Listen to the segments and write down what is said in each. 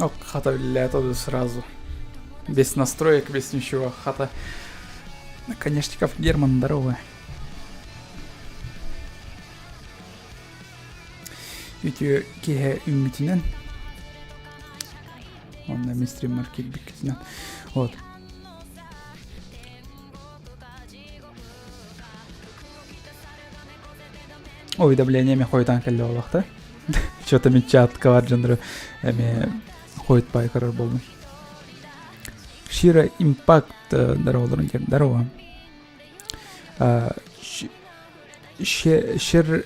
Хата үлэлээтэ сразу. Без настроек, без ничего. Хата. Наконечников Герман, здорово. Үтүө киһи үммүтүнэн Онно мин стриммар киирбиккитинэн. Вот. Уведомление эми хойутаан кэллэ буоллахта. Что-то мин чатка бар дьоннору эми хойутпай көрөр болдум. Шира Импакт здорово, здорово. Шредер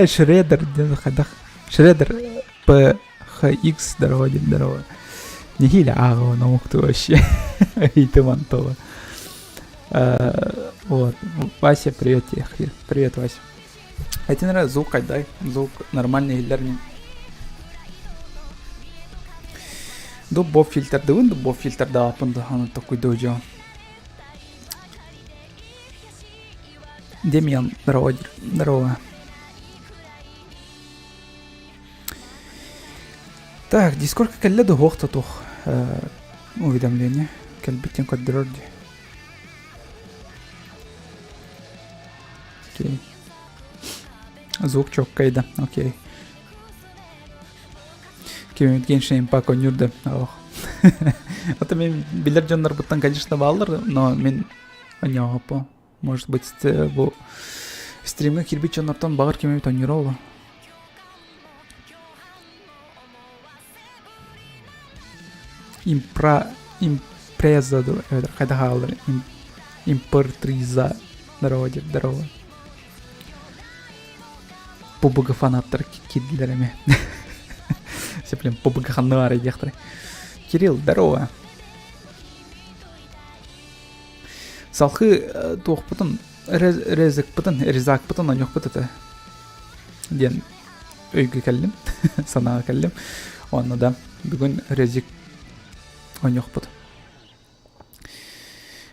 Шредер хайдах Шредер ПХХ здорово диэн здорово. Нэһиилэ ааҕабын омуктуу вообще ыйтым Антова. Вот. Вася, привет тебе. Привет, Вася. Этин эрэ звук хайдай? Звук нормальный иһиллэр ини. Дуб фильтрдыбын, дуб фильтрдааппын да аны токуйдуу Демьян, здорово, здорово. Так, Дискордка кэллэ да уһуох да туох уведомление кэлбиттэн көрдөрөр дии. Окей. Звук чоккай да, окей. Кимит Genshin Impact ойнуур да. Ох. Это мен билэр дьоннорбуттан, конечно, бааллар, но мен ойнооһоппо. Может быть, бу стримҥа киирбит дьоннортон баҕар ким эмит ойнуура буолуо. Импра импреза эбэтэр хайдах ааллар импертриза здорово диир здорово ПБГ фанаттар киирдилэр эмэ Все, блин, ПБГ ханна баар диэхтэрэ Кирилл, здорово Салхыы туохпутун резекпытын резакпытын онньуохпут этэ диэн өйгө кэллим санааҕа кэллим онно да бүгүн резик онньуохпут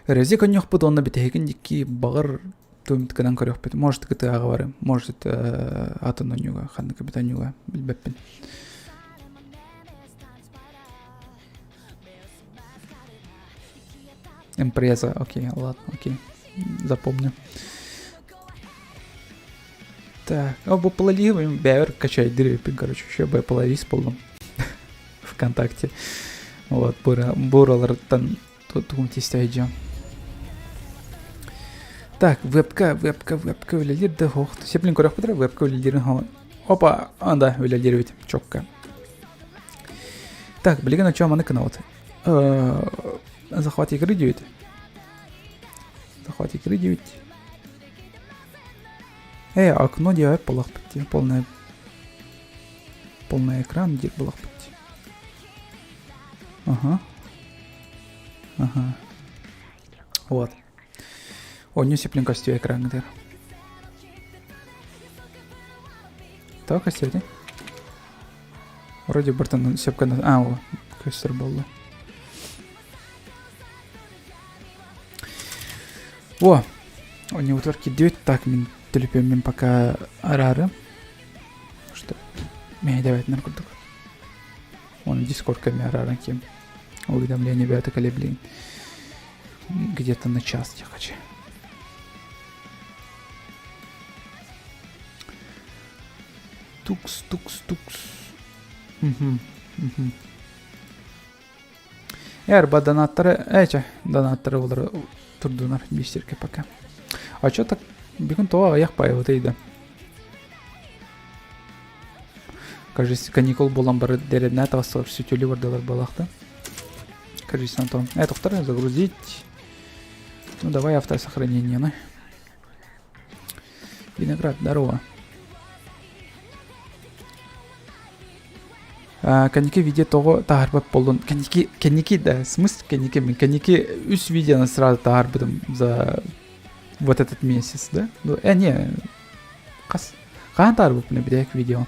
резик онньуохпут уонна бүтэһигин дикки баҕар туймут гынан көрүөхпүт может ГТА-ҕа барым может атын онньуга ханнык эбит онньуга билбэппин Импреза, окей, ладно, окей. Запомню. Так, а бу плейлиһи бэйэбэр качайдыр эбиппин, короче, еще бы плейлист буллум ВКонтакте. Вот, бураларыттан тугум тиистэ дьон. Так, вебка, вебка, вебка үлэлиир да ох, сеплин көрөхпүт вебка үлэлиирин Опа, анда үлэлиир эбит, чокка. Так, билигин оччо маны гынабыт. Захват игры 9. Захват игры 9. Э, окно диэбэт буоллахпыт дии. Полный, полный экран диир буоллахпыт дии. Ага. Ага. Вот. Онньу сиплин көстүү экраҥҥытыгар. Тоҕо көстүбүтүй? Вроде быртан сөпкө а, о, көстөр буолла. О, онньубутугар кирдибит. Так, мин төлөпүөммүн пока араары. Что мэһэйдээбэтинэр курдук. Оны Дискордка эмиэ арааран киэм. Уведомление бэйэтэ кэлэ билигин. Где-то на час я хочу. Тукс, тукс, тукс. Угу, угу. Эрба донаттары, эче, донаттары олар турдунар бистерке пока. А что так бүгүн тоҕо аҕыйах байыбыт да. Кажется, каникул буолан бары дэриэбинэ таҕыстылар, сүтүлү бардылар буолаахта. Кажется, Антон. Тоқтар, загрузить. Ну, давай автосохранение. Виноград, здорово. Кэнники видео тоҕо таһаарбат буоллун? Кэнники, кэнники да, смысл кэнники мин кэнники үс видеоны сразу таһаарбытым за вот этот месяц, да? Ну, не, хас хаһан таһаарбыппын эбитээк видео?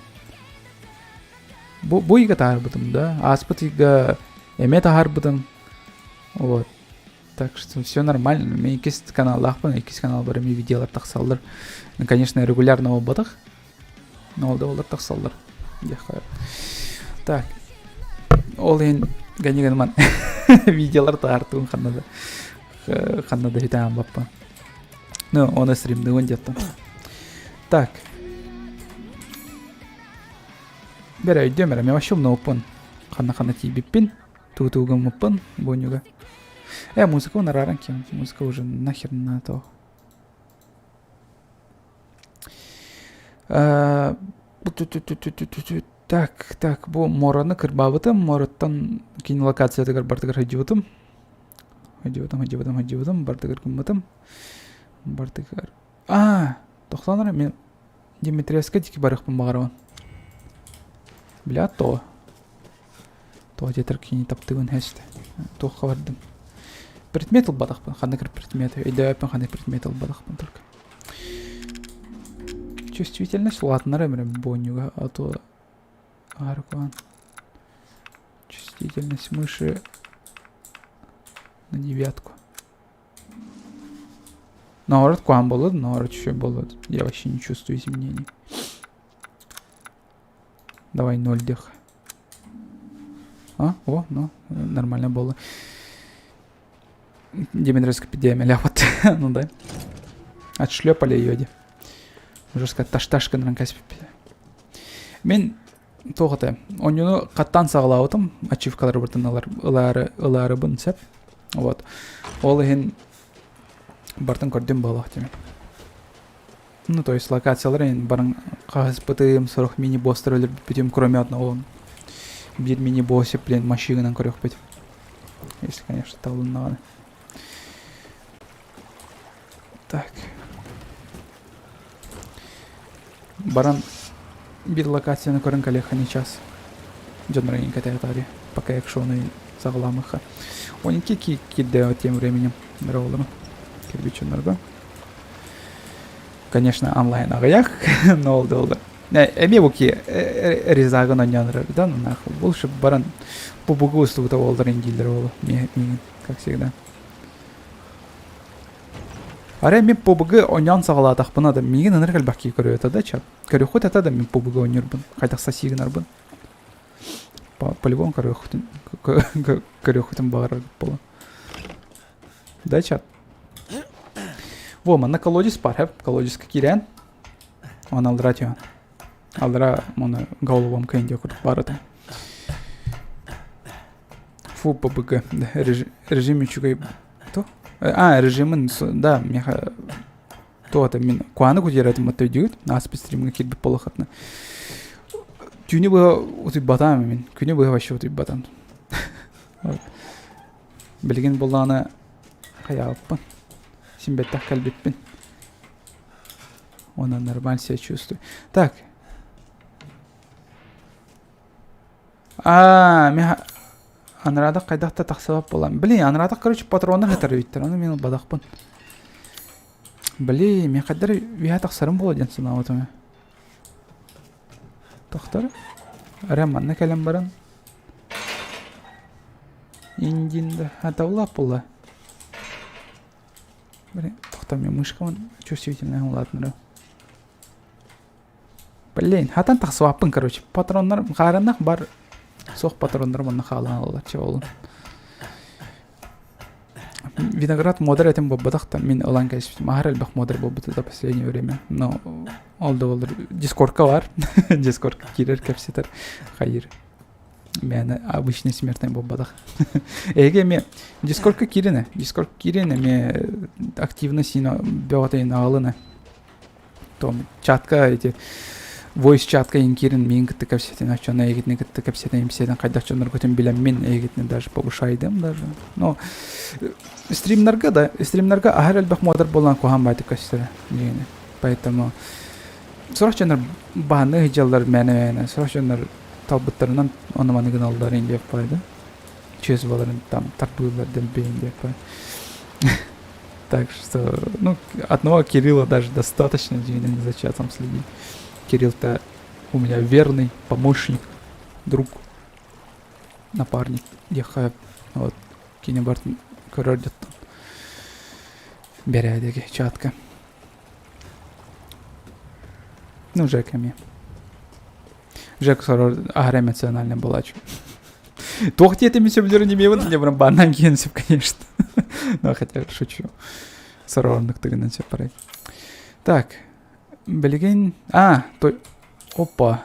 Бу, бу ыйга таһаарбытым, да? Ааспыт ыйга эмиэ таһаарбытым. Вот. Так что все нормально. Мен иккис каналлаахпын, иккис каналбар эмиэ видеолар тахсаллар. Ну, конечно, регулярно буолбатах. Но ол да олар тахсаллар. Так. Ол иһин гэнигэнман видеолар таартуун ханна да ханна да хитаан баппа. Ну, оны стримдыгын деттім. Так. Бер өйдөм эрэ, мен вообще умнубуппун. Ханна-ханна тиийбиппин, тугу-тугу гыммыппын бу Музыка унараран кем, музыка уже нахер на то. Так, так, бу мораны кырбаабытым, мораттан кини локациятыгар бардыгар сылдьыбытым. Сылдьыбытым, сылдьыбытым, сылдьыбытым, бардыгар гыммытым. Бардыгар. Аа, тохтоон эрэ, мен Дмитриевскай диэки барыахпын баҕарабын. Бля, то. Тоҕо диэтэр кини таптыыбын хэстэ. Туохха бардым. Предмет ылбатахпын, ханнык эрэ предмет, өйдөөбөппүн ханнык предмет ылбатахпын только. Чувствительность улаатыннар эмэрэ буонньуга, а то аркан. Чувствительность мыши на девятку. Наоборот, куһаҕан буолуо, наоборот, үчүгэй буолуо. Я вообще не чувствую изменений. Давай ноль диэх. А, о, ну, нормально было. Димитровская эпидемия, вот. ну да. Отшлепали ее, де. Уже сказать, ташташка каспиппит. Мин туох этэ, онньуну хаттаан саҕалаабытым, ачивкаларбытын ылар, ылаары, ылаарыбын сөп. Вот. Ол иһин бартын көрдүм буолуох дии. Ну, то есть локациялар баран хаһыспытым, сорох мини-босстар өлөрбүтүм, кроме одного. Биир мини-боссе, блин, машинанан көрүөхпүт. Если, конечно, табылыннаҕына. Так. Баран биир локацияны көрөн кэлиэххэ час. Дьоннор эҥин кэтэһэ пока экшоны саҕалаамыхха. 12 киирдэ тем временем олору кирбит дьоннорго. Конечно, онлайн аҕыйах, но ол да ол Эмиэ бу ки резагын онньоон эрэр да, нахуй. Больше баран пубугу устубута буоллар индииллэр буолу миигин, как всегда. Арай мин PUBG оонньоон саҕалаатахпына да миигин ынырык элбэх киһи көрүө да чат. Көрүөххүт этэ да мин PUBG оонньуурбун, хайдах сосии гынарбын. По-любому көрүөххүтүн көрүөххүтүн баҕарар буолан. Да, чат? Во, манна колодец бар, хэп, колодецка киирэн. Оны алдыра түһэн. Алдыра оны головам кыйын диэ курдук бар этэ. Фу, PUBG. Режим үчүгэй То? А, режимин, да, миэхэ туох мин куһааны кутуйар этим отто өйдүүгүт? Ааспыт стримҥа киирбит буоллаххытына. Түүнү быһа утуйбатаам мин. Күнү быһа вообще утуйбатам. Билигин буоллаҕына хайаабыппын. Син бэттэх кэлбиппин. Онон нормально себя чувствую. Так. Аа, мин Анараадах хайдах да тахсыбат буолан. Блин, анараадах, короче, патроннар сытар эбиттэр. Ону мин ылбатахпын. Блин, мен хайдар үөһэ тахсарым буолуо диэн санаабытым. Тохтор. Эрэ манна кэлэн баран. Индин да табылап буолла. Блин, тохтор мен мышкабын чувствительная улаатынара. Блин, хатан тахсыбаппын, короче. Патроннар хаарыннах бар. Суох патроннар манна хаалан алалар чэ Виноград модер этим буолбатах да мин ылан кэспитим. Аһар элбэх модер буолбута за последнее время. Но ол да буоллар дискордка бар. Дискордка киирэр кэпсэтэр хайыр. Мээнэ обычный смертный буолбатах. Эһиги эмиэ дискордка кииринэ. Дискорд киирин эмиэ активно сино бөҕөтөйүн аҕалына. Том чатка эти voice чатка киирин миин кытта кэпсэтин оччону эйигитини кытта кэпсэтэн имсэтин хайдах дьонноргутун билэммин эйигитини даже повышайдым даже но стримнарга да стримнарга аһар элбэх модер буолан куһаан баайтык көстөрө дьиэни поэтому сорох дьоннор бааны ыһдьаллар мээнэ мээнэ сорох дьоннор талбыттарынан ону маны гыналлар индиэп да чес буоларын там тардыыллар дэлбэйин диэп Так что, ну, одного Кирилла даже достаточно, не за чатом следить. Кирилл-то у меня верный помощник, друг, напарник. Диэххэ вот кини бартын көрөр дьоттон бэрээдэги чатка. Ну, Жек эмиэ. Жек сорор аһара эмоциональный буолааччы. Туох диэтим сөбүлэрин имеевын не баран бааннан киэн сөп, конечно. Ну, хотя шучу. Сорооннук тыгынан сөп барай. Так, билигин... А, той... Опа.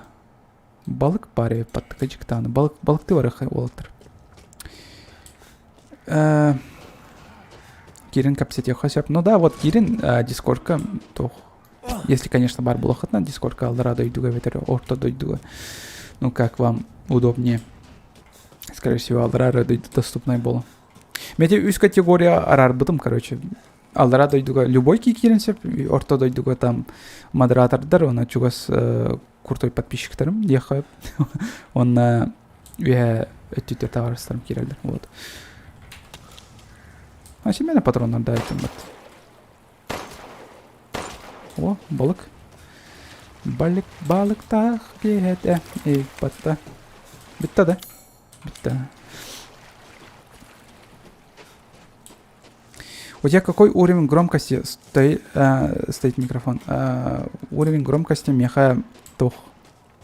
Балык баар эбит баттыка дьыктааны. Балык, балыкты барыха уолаттар. Э, Кирин кэпсэтиэххэ сөп. Ну да, вот Кирин э, Дискордка туох Если, конечно, баар буолуоххутуна, Дискордка аллараа дойдуга эбэтэр орто дойдуга. Ну, как вам удобнее. Скорее всего, аллараа дойду доступнай буолуо. Мен үс категория араарбытым, короче. Аллараа дойдуга любой киирэн сөп, орто дойдуга там модератордар, уонна чугас э, крутой подписчиктарым диэххэ. Уонна үөһэ өттүттэр табаарыстарым киирэллэр. Вот. А семена патроннар да айтым О, балык. Балык, балыктаах киэһэтэ. Эй, батта. Бүтта да? Бүтта. У тебя какой уровень громкости стоит, э, стоит микрофон? Э, уровень громкости меха туох.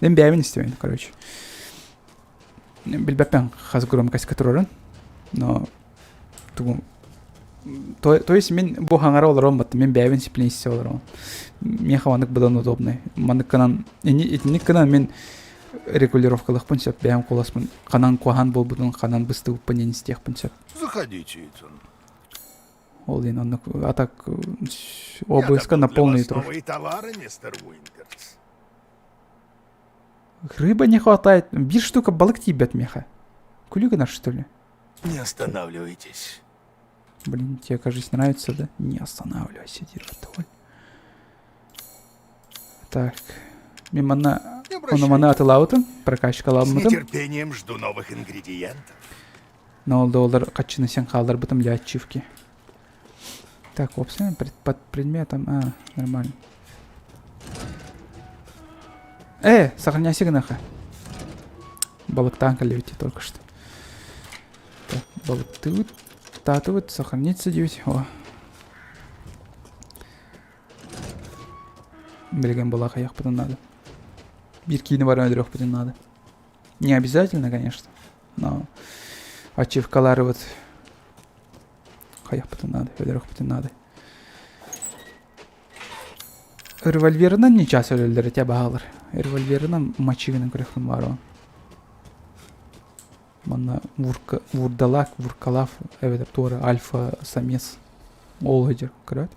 Мен бэйэбин истэбин, короче. Билбэппин хас громкость туруорун. Но тугу то, то есть мин бу хаҥара олорон баттым, мин бэйэбин сиплин истэ олоробун. Миэхэ маннык быдан удобный. Маннык гынан итинник гынан мин регулировкалыахпын сөп, бэйэм куоласпын ханан куһаҕан буолбутун, ханан быстыбыппын диэн истиэхпин сөп. Заходите, Итан. Ол диэн оннук а так ОБС-ка на полный труд. новые товары, мистер Уинтерс. Рыба не хватает. Биир штука балык тиийбэт миэхэ. Күлүгүнэр что ли? Не останавливайтесь. Блин, тебе, кажется, нравится, да? Не останавливайся, Диротоль. Так. Мин манна Не ону маны обращайте. атылаабытым, С прокачкалаабытым. нетерпением жду новых ингредиентов. Но ол доллар хаччыны сен хаалларбытым для ачивки. Так, опция под предметом. А, нормально. Э, сохраняйся гынаха. Балыктаан кэллибит только что. Так, балыктыбыт, таатыбыт, сохраниться диэбит. О. Билигин балаакайахпытын надо. Биир киини баран өлөрүөхпүтүн надо. Не обязательно, конечно, но ачивкалары вот хайахпытын надо, өлөрүөхпүтүн надо. Револьверынан ничаас өлөллөр этэ баалар. Револьверынан мочигынан көрөхпүн баар Манна вурка, вурдалак, вуркалав эбэтэр туора альфа самец ол сылдьар көрөөт.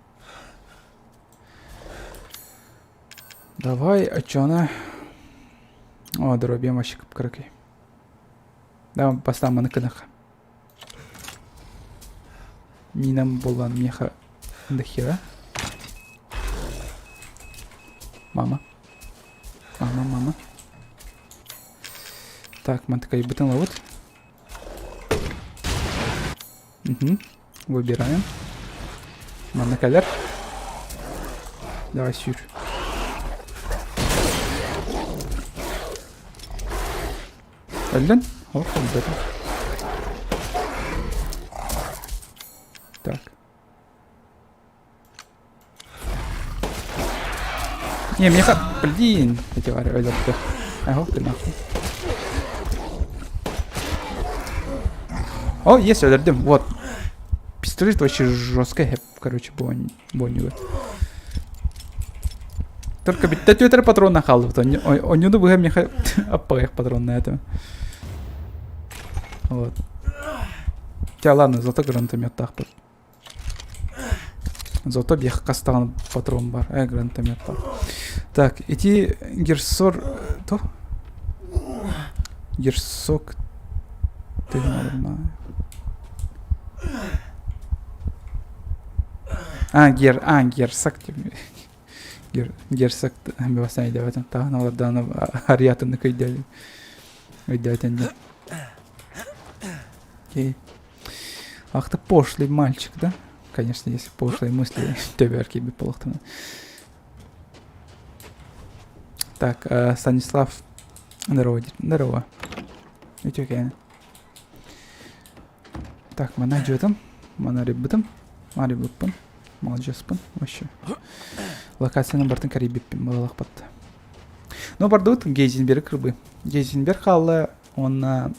Давай оччоҕуна О, доруобуйам вообще кып-кыракый. Да, бастаан маны гыныха. Минам буолан миэхэ дохера. Мама. Мама, мама. Так, мантыкайбытын ылабыт. Угу. Выбираем. Манна кэлэр. Давай сүүр. Өллөн? Ох, өлбөтүм. Так. Не, мне как... Блин! Эти вари өлөрдө. Ага, ты нахуй. О, есть өлөрдүм. Вот. Пистолет вообще жесткая, короче, бонюга. Только бүттэ түөтэр патронна хаалбыт. Онньуну быһа миэхэ аппаҕайах патронна этим. Вот. Хотя ладно, зато гранатометтаахпыт. Зато биэх хастаҕын патрон бар, э, гранатомет бар. Так, ити герсор то? Герсок ты А, гер, а, герсак Гер, герсак бастан өйдөөбөтүм. Таһын олордоҕуна арыйаатыннык өйдөөтүм. Өйдөөтүн дии. Окей. Ах ты пошлый мальчик, да? Конечно, если пошлые мысли төбөр киирбит буолуохтана. Так, э, Станислав, здорово, здорово. Үтүөкээн. Так, мана дьүөтүм, мана арыйбытым, арыйбыппын, маладьыаспын вообще. Локацияны барытын кэрийбиппин балалахпат. Ну, бардыбыт Гейзенберг рыбы. Гейзенберг хаалла уонна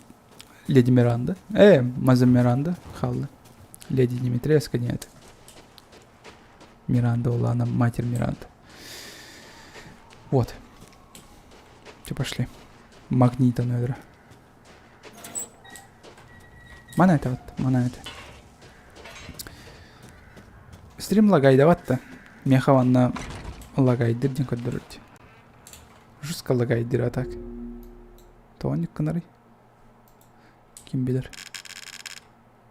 Леди Миранда. Маза Миранда хаалла. Леди Димитриевска нет. Миранда Улана, матерь Миранда. Вот. Все, пошли. Магнита наверное. Мана это вот, мана это. Стрим лагайдаватта. Меха ванна лагайдыр диэн көрдөрөр. Жестко лагайдыр а так. Тоник кынарый. Ким билэр.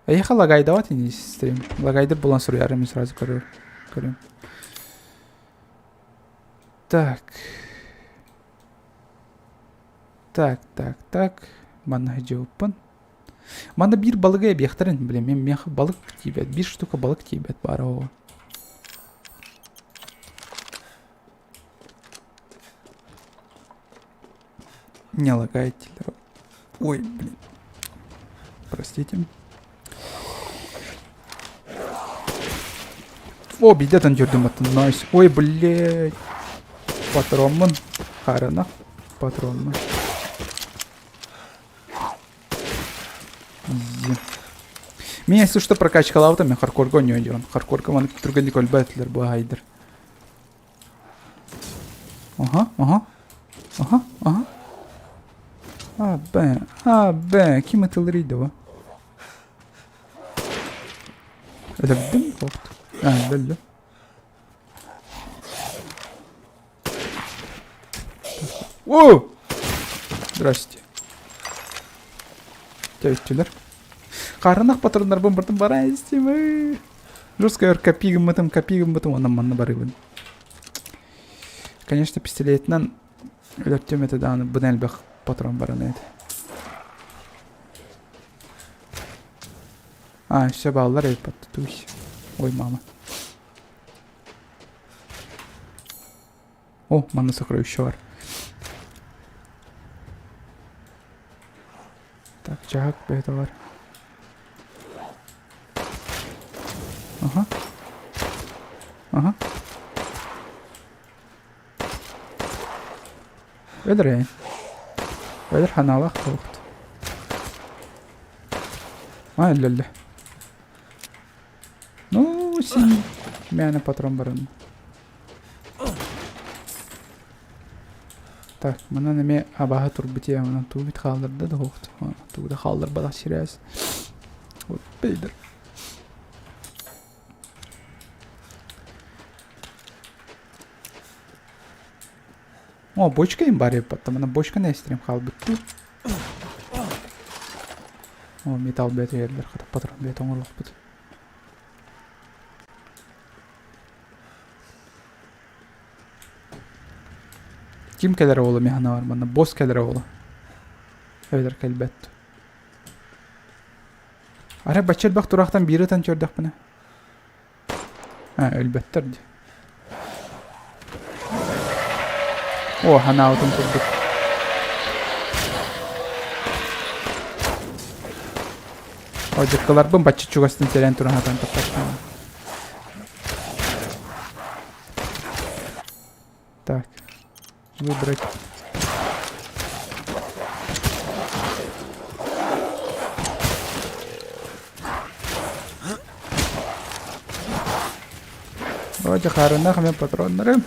Эйиэхэ лагайдават ини стрим. Лагайдыр булан суруйар мен сразу көрөр. Көрөм. Так. Так, так, так. Манна сылдьыбыппын. Манна биир балыгы эбиэхтэрин, блин, мен миэхэ балык тиийбэт, биир штука балык тиийбэт баара оҕо. Не лагайте. Ой, блин. Простите. О, бидетан жүрдім аттын. Найс. Ой, блядь. Патронмын. Харана. Патронмын. Мен если что прокачкалаабытым мен хардкорга ойнойдуон. Хардкорга маны түргэнник өлбөт этилэр бу аһайдыр. Аха, аха. Аха, аха. А, Б, А, Б, ким ытылырый да Өлөрдүм, вот. А, өлдү. О! Здрасте. Төттүлэр. Харынах патроннарбын бартын бара истим. Жестко копи гыммытым, копи гыммытым, онон манна барыбын. Конечно, пистолетинэн өлөртүм этэ даҕаны быдан элбэх патрон баран этэ. А, все бааллар эбит туй. Ой, мама. О, манна сокровище бар. Так, чаһак бэйэтэ бар. Аха. Аха. Өлөр Өлөр ханаалаах туохт. А, өллөллө. Ну, син мээнэ патрон баран. Так, манан эмиэ абааһы турбут ийэ манан тугу хаалларда да суох тугу да хаалларбатах сирээс. Вот бэйдэр. О, бочка им бар эбит манна бочканы эстэрим хаалбыт дуу. О, металл бэт хата патрон бэт оҥоруохпут. Ким кэлэр оҕоло миэхэ бар манна босс кэлэр оҕоло. Эбэтэр кэлбэт. Арай бачча элбэх тураахтан биир ытан көрдөхпүнэ. А, өлбөттөр дии. О, ханаабытым курдук. Одьуккаларбын бачча чугастын сэрэн туран хатан таппаттаҕым. Так, выбрать. Вроде харынах мен патроннарым.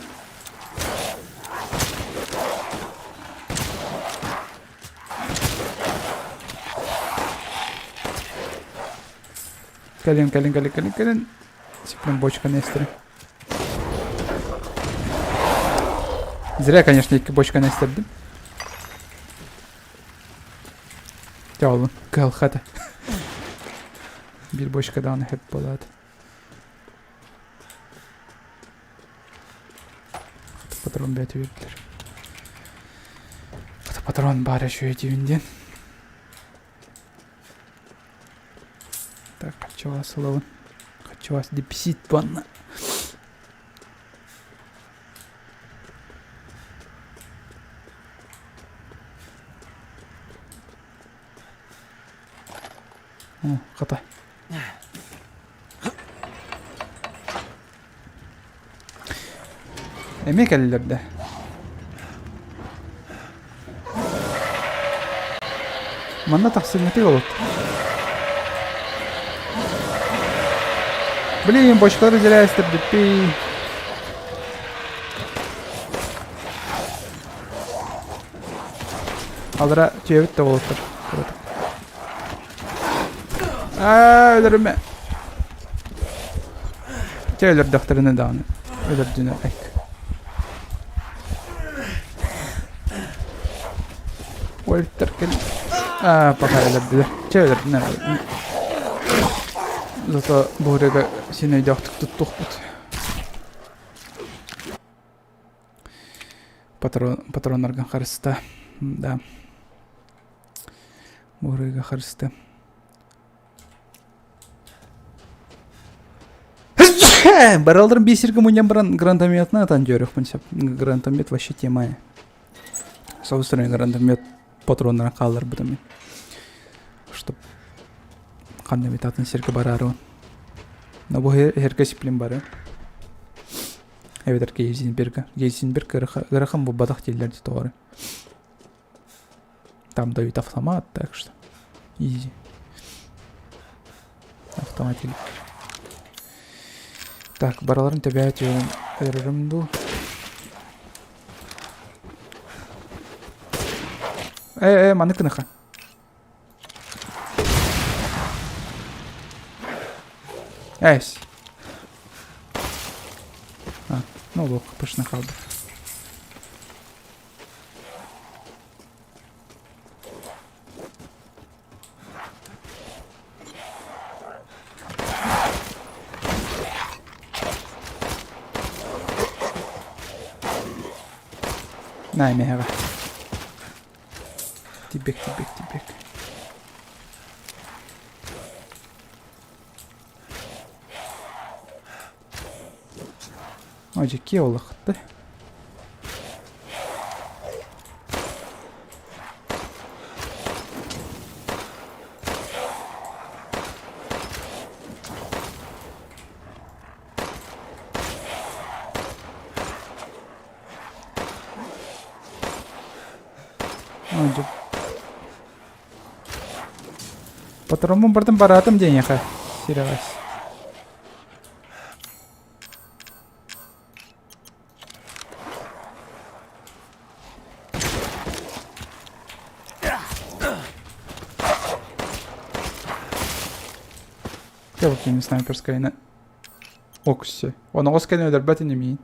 Кэлин, кэлин, кэлин, кэлин, кэлин. Сиплем бочканы эстэрим. Зря, конечно, икки бочканы эстэрдим. Дьэ олун, кыһалҕата. Биир бочка даҕаны сөп буолаат. Патрон бэйэтэ биэрдилэр. Патрон баар үчүгэй диибин диэн. Так, хочу вас ылабын. Хочу вас депсит буонна. О, хата. Эмиэ кэллилэр да. Манна тахсыҥҥытый олут. Блин, бочкалары зря эстэрдиппий. Алра түөбүт да болуттар. Аа, өлөрүмэ. Чэ өлөрдөхтөрүнэ даҕаны. Өлөрдүнэ айк. Өлтөр кэл. Аа, пока өлөрдүлэр. Чэ өлөрдүнэ. Зато буһурыга син өйдөөхтүк туттуохпут. Патрон, патроннаргын харыста. Да. Буһурыга харыста. Бараларым бисерге мунньан баран гранатометны атан дьөрөхпүн сөп. Гранатомет вообще тема. Собственно, гранатомет патроннарын хаалларбытым мин. Чтоб ханна эмит атын сиргэ бараарыбын. Но бу эһэргэ сиплин бары. Эбэтэр Гейзенберга. Гейзенберг ыарахан буолбатах дииллэр дии тоҕо Там дают автомат, так что изи. Автомат Так, бараларын төбөөт өлөрөрүм дуу. Э, э, маны кыныха. Эс. А, ну лох, пышна қалды. Най мэһэҕэ. Тибек, тибек, тибек. Одьикки олохты. Патроммун бардым бараатым диэниэхэ сирэҕэс. Кэлкини снайперскайны Окси. Оноҕос кэнэ өлөрбөт ини миин.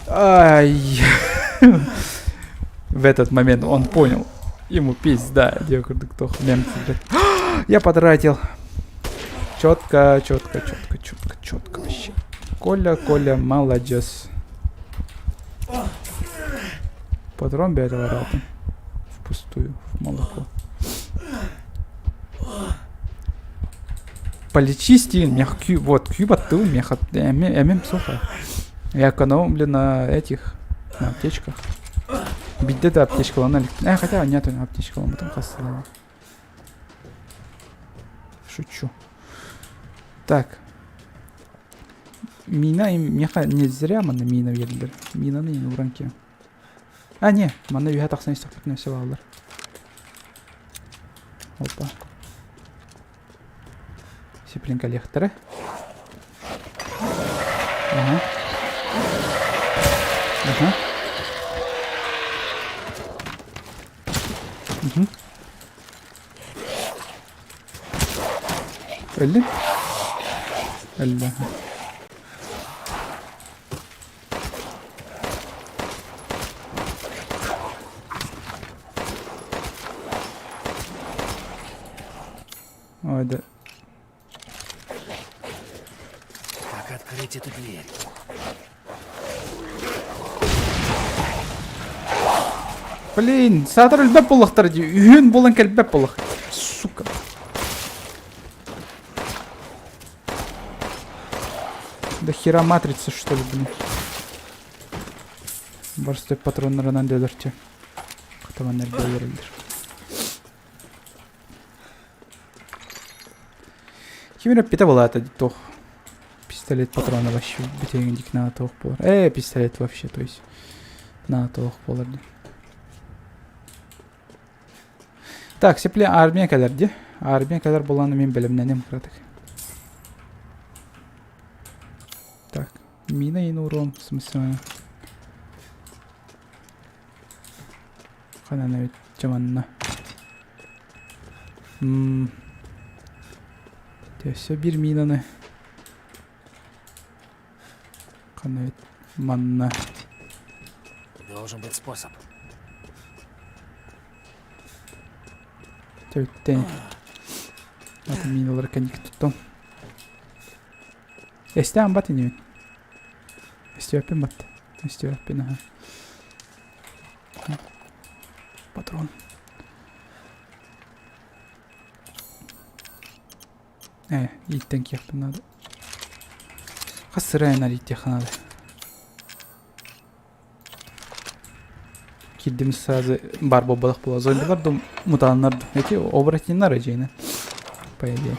Ай. В этот момент он понял. Ему пизда, диэ курдук туох мем Я потратил. Четко, четко, четко, четко, четко вообще. Коля, Коля, молодец. Патрон бэйэтэ бараатын. Впустую, в молоко. Полечись, мех кю, вот, кью баттыл, мех, эмим сухо. Я экономлю на этих, на аптечках. Бидде да аптечкалана э, хотя нет, аптечкаламмытым хас Шучу. Так. Мина им меха не зря манна мина биэрдилэр. Минаны ин ууран киэм. А, не, манна үһэ тахсан истэхпитинэ өссө бааллар. Опа. Сиплин кэлиэхтэрэ. Ага. Ага. Угу. Өллү? Өллү. Ой, да. Как открыть эту дверь? Блин, саатар өлбөт буоллахтар дии. Үһүн буолан кэлбэт буоллах. Сука. Да хера матрица, что ли, блин. Барстой патроннарынан өлөрчү. Хатаман эргэ өлөрөллөр. Ким эрэ эппитэ буолаата туох пистолет патрона вообще бүтүн дик наада туох буолар. Э, пистолет вообще, то есть наада туох буолар дии. Так, сепле армия кэлэр дии. Армия кэлэр буолан мин бэлэмнэним кыратык. Так, мина ин уруом, в смысле. Ханан эбит дьаманна. Мм. Өссө биир минаны. Ханна эбит манна. Должен быть способ. Төттен. Аты миналар кэнник туттум. Эстээн бат инибин. Эстиэппин батта. Эстиэппин аха. Патрон. Э, ииттэн киэхпин надо. Хас сырайын ииттиэххэ надо. Киирдим сразу бар буолбатах буола. Зомбилар да мутаннар да. Эти оборотеннар эдьиийинэ. По идее.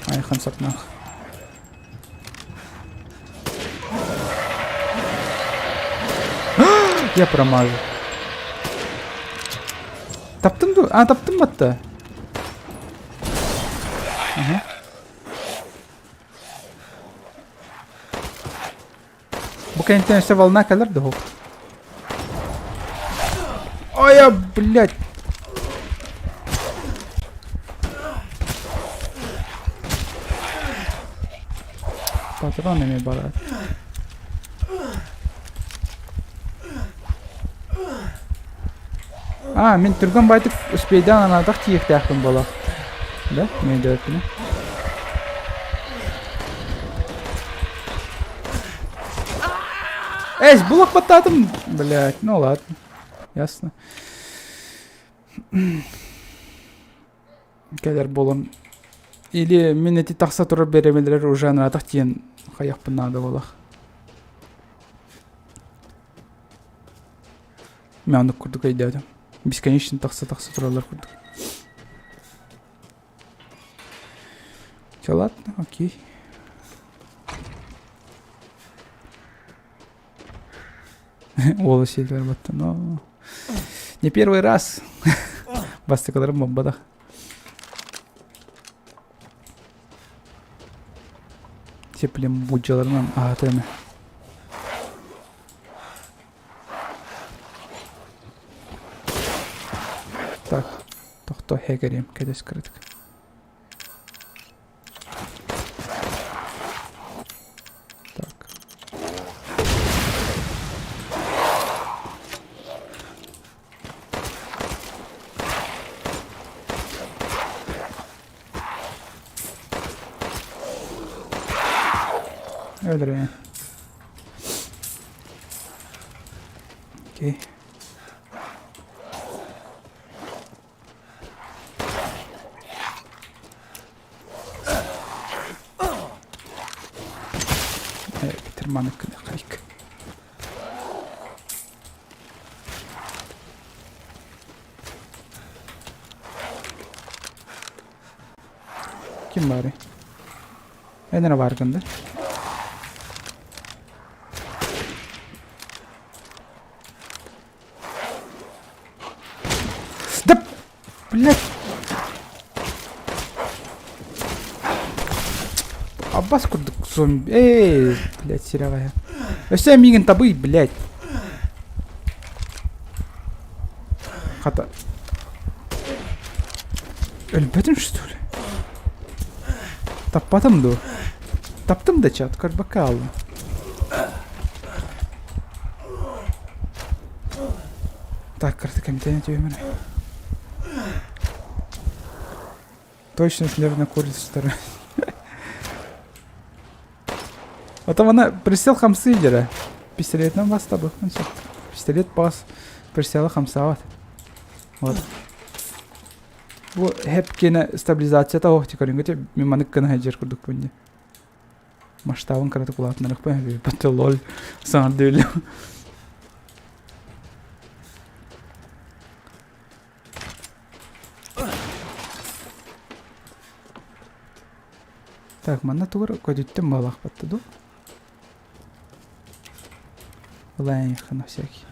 Ай, хамсатнах. Я промазал. Таптым ду? А, таптым батта. Ага. Бу кэнниттэн өссө волна кэлэр да Ой, я, блядь. Патрон эмиэ барар. А, мин түргэн байтык успейдаан анаатах тиийиэхтээхпин буолар. Да, мен дьөрөппүнэ. Эй, блок баттаатым! Блять, ну ладно. Ясно. Кэлэр буолан. Или мин эти тахса турар беремелер уже анаатах тиийэн хайахпын наада буолах. Мен оннук курдук өйдөөтүм. Бесконечно тахса-тахса тураллар курдук. Все, ладно, окей. Уола сиэллэр батта, но не первый раз. Бастакыларым бомбадах. Теплем буддьаларынан аһатыам. Так, тохто хэгэрим кэдэс кырытык. Так. Өлөрүө. Окей. Терманы кыйык. Ким баарый? Эн эрэ бааргын да? Да, блядь! Аббас курдук зомби. Эй, блядь, серявая. Өссө миигин табый, блядь. Хата. Өлбөтүм, что ли? Таппатым дуо? Таптым да чат, көрбөккө хааллым. Так, карта кэмитиэн түһүмэр. Точно нервно курица второй. Потом она присел хамсы дера. Пистолетынан бас табыхпын сөп. Пистолет бас прицела хамсаабат. Вот. Бу хэп киэнэ стабилизацията оһох көрүҥҥүтэ мин маннык гына сылдьар курдукпун дии. Масштабын кыратык улаатыннарыахпын эбит лол саҥардыы өллүм. Так, манна тугар көтүттэн баалаахпатта дуу? Ылайыхха на всякий.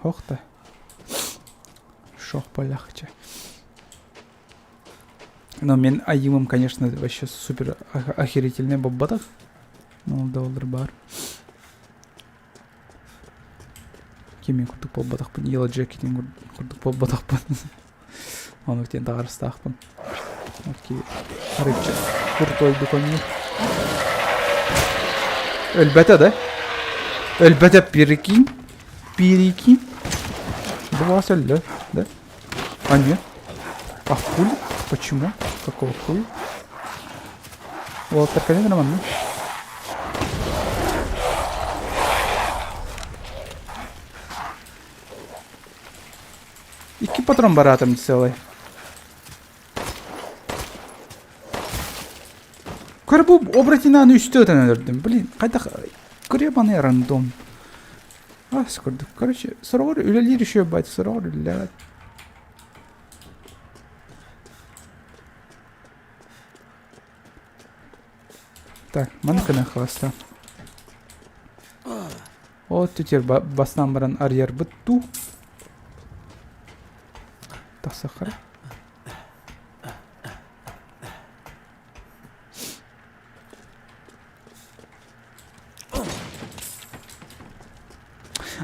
Ох да. Шох полягче. Но мен айымым, конечно, вообще супер охерительный бобботах. Ну, доллар бар. Кимин курдук буолбатахпын, Ела Джекитин курдук буолбатахпын. Онук диэн таҕарыстаахпын. Окей. Арычча куртойдук оннук. Өлбөтө да? Өлбөтө перекинь. Перекинь. Была өллө, да? А нет. А хули? Почему? Какого хуя? Уолаттар кэлэн манна. Икки патрон бараатым целый. Көр бу обратинаны үстэ ытан өлөрдүм. Блин, хайдах гребаный рандом. Ас курдук. Короче, сороҕор үлэлиир еще бать, сороҕор үлэлээбэт. Так, маны кына хвоста. О, теперь бастан баран арыйарбыт дуу. Тахсахара.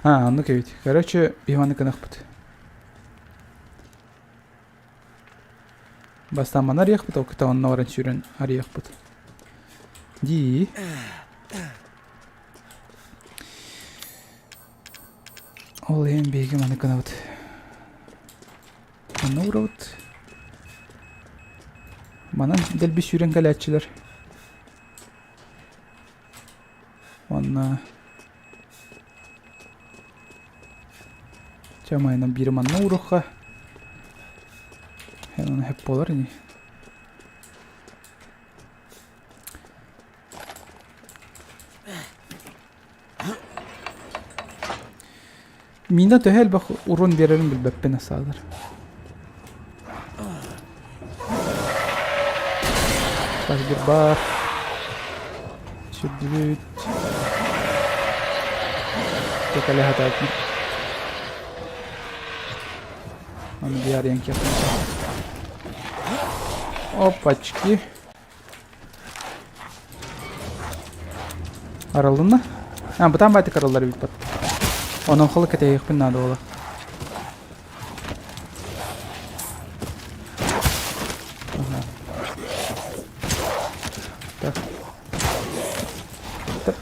А, оннук эбит. Короче, Иваны кынахпыт. Бастаан маны арыйахпыт, ол кытта онно баран сүүрэн арыйахпыт. Дии. Ол иһин биһиги маны гынабыт. Манна уурабыт. Манан дэлби сүүрэн кэлээччилэр. Уонна Чэ майынан биири манна ууруохха. Эн ону хэп буолар ини. Мина төһө элбэх урон биэрэрин билбэппин асаалар. Так бир бар. Сүрдүбүт. Кэкэлэ хатаатын. Аны биарыйан Опачки. Арылынна. А, бытаан байтык арыллар эбит бат. Онон халы кэтэһиэхпин наада буола. Ага. Так. Так.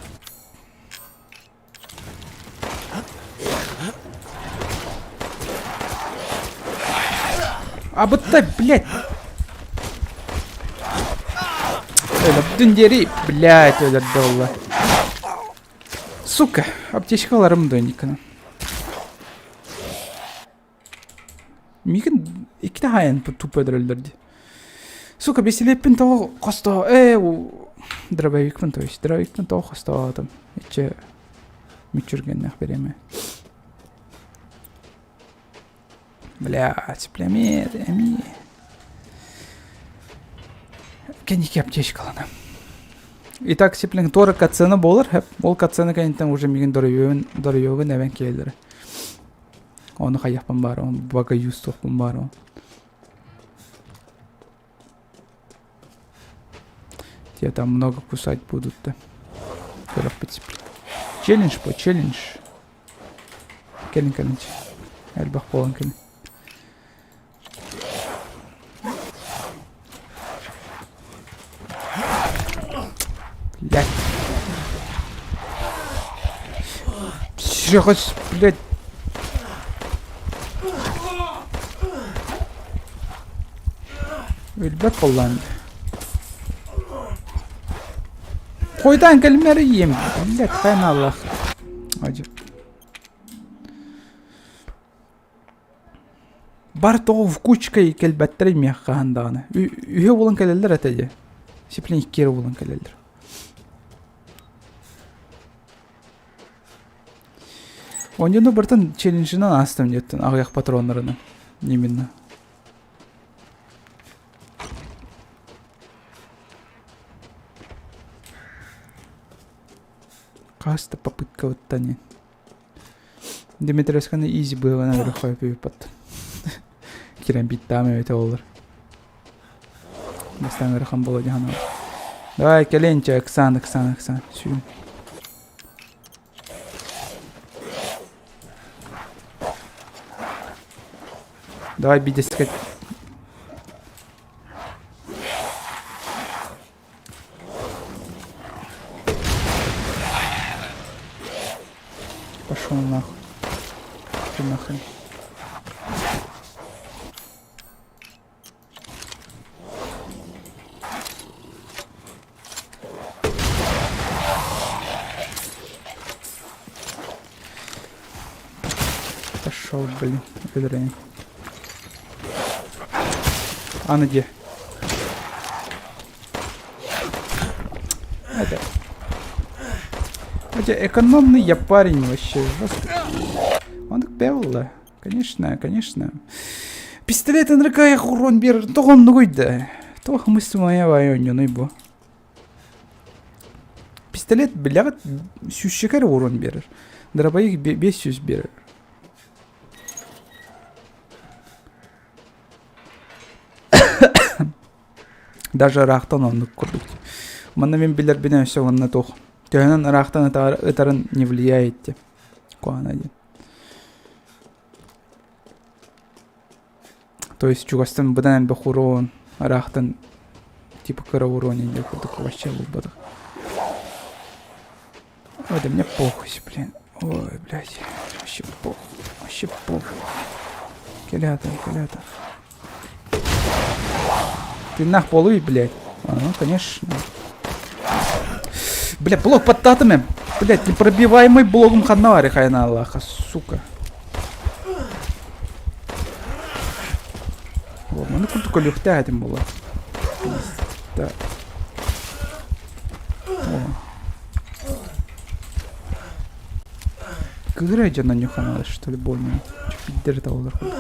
А бытта, блядь! Өлөрдүн диэри, блядь, өлөрдө олла. Сука, аптечкаларым да никына. Мигин иккитэ хаайан тупо өлөрөллөр дии. Сука, бэстилиэппин тоҕо хостоо ээ дробовикпын то есть дробовикпын тоҕо хостоотум иччэ мүччүргэннээх бириэмэ. Блядь, племет, эми. Кэнники аптечкалана. Итак, сиплин туора катсцена буолар, ол катсцена кэнниттэн уже мигин доройуобун доройуобун эбэн киэллэр. Ону хайыахпын баар, багаюстуохпун баар. Те там много кусать будут-то. Челлендж по челлендж. Кэлин кэлин. Элбэх буолан кэлин. Блядь. Серега, блядь. Өлбөт буоллаан. Хойдаан кэлимээр ийэм. Блядь, хайнааллах. Ажы. Бар тоҕо в кучкой кэлбэттэр имиэх хаһан даҕаны. Үһүө буолан кэлэллэр этэ дии. Сиплин иккиэрэ буолан кэлэллэр. Онньону бартан челленджинан аастым диэттэн аҕыйах патроннарынан именно. Хас да попыткабыттан Дмитриевсканы изи быһыыланан өрө пиппат. Кирэн биттаам эбитэ олор. Бастаан ыарахан буолуо дии санаабыт. Давай, кэлин чэ, ыксаан, ыксаан, ыксаан. Сүүн. Давай бидескет. Пошел нахуй. Ты нахрен. Пошел, блин, өлөрөйүн. Аны дьэ. Это... Хотя экономный я парень вообще жестко. Он так бэвэллэ. Конечно, конечно. Пистолет ынырыкай урон биэр тоҕоннугуй да. Туох мыслимая оонньонуй бу. Пистолет билэҕит сүүсчэкэ эрэ урон биэрэр. Дробовик 500 биэрэр. Даже ыраахтан оннук курдук. Манна мин билэрбинэн өссө уонна туох. Төһөнөн ыраахтан ытарын не влияет диye. Куһаҕана диэн. То есть чугастан быдан элбэх урон, ыраахтан типа кыра урон диэн курдук вообще булбатах. Ой, да мне похуй, блин. Ой, блядь. Вообще похуй. Вообще похуй. Кэлята, кэлята. Ты нах полуй, блядь. А, ну, конечно. Бля, блок под татами. Блядь, непробиваемый блогом ханна хайна Аллаха, сука. Маны курдук өлүөхтээх этим буолла. Да. Кыгырай дьоно нюханалар, что ли, больно. Пиддер табалар курдук.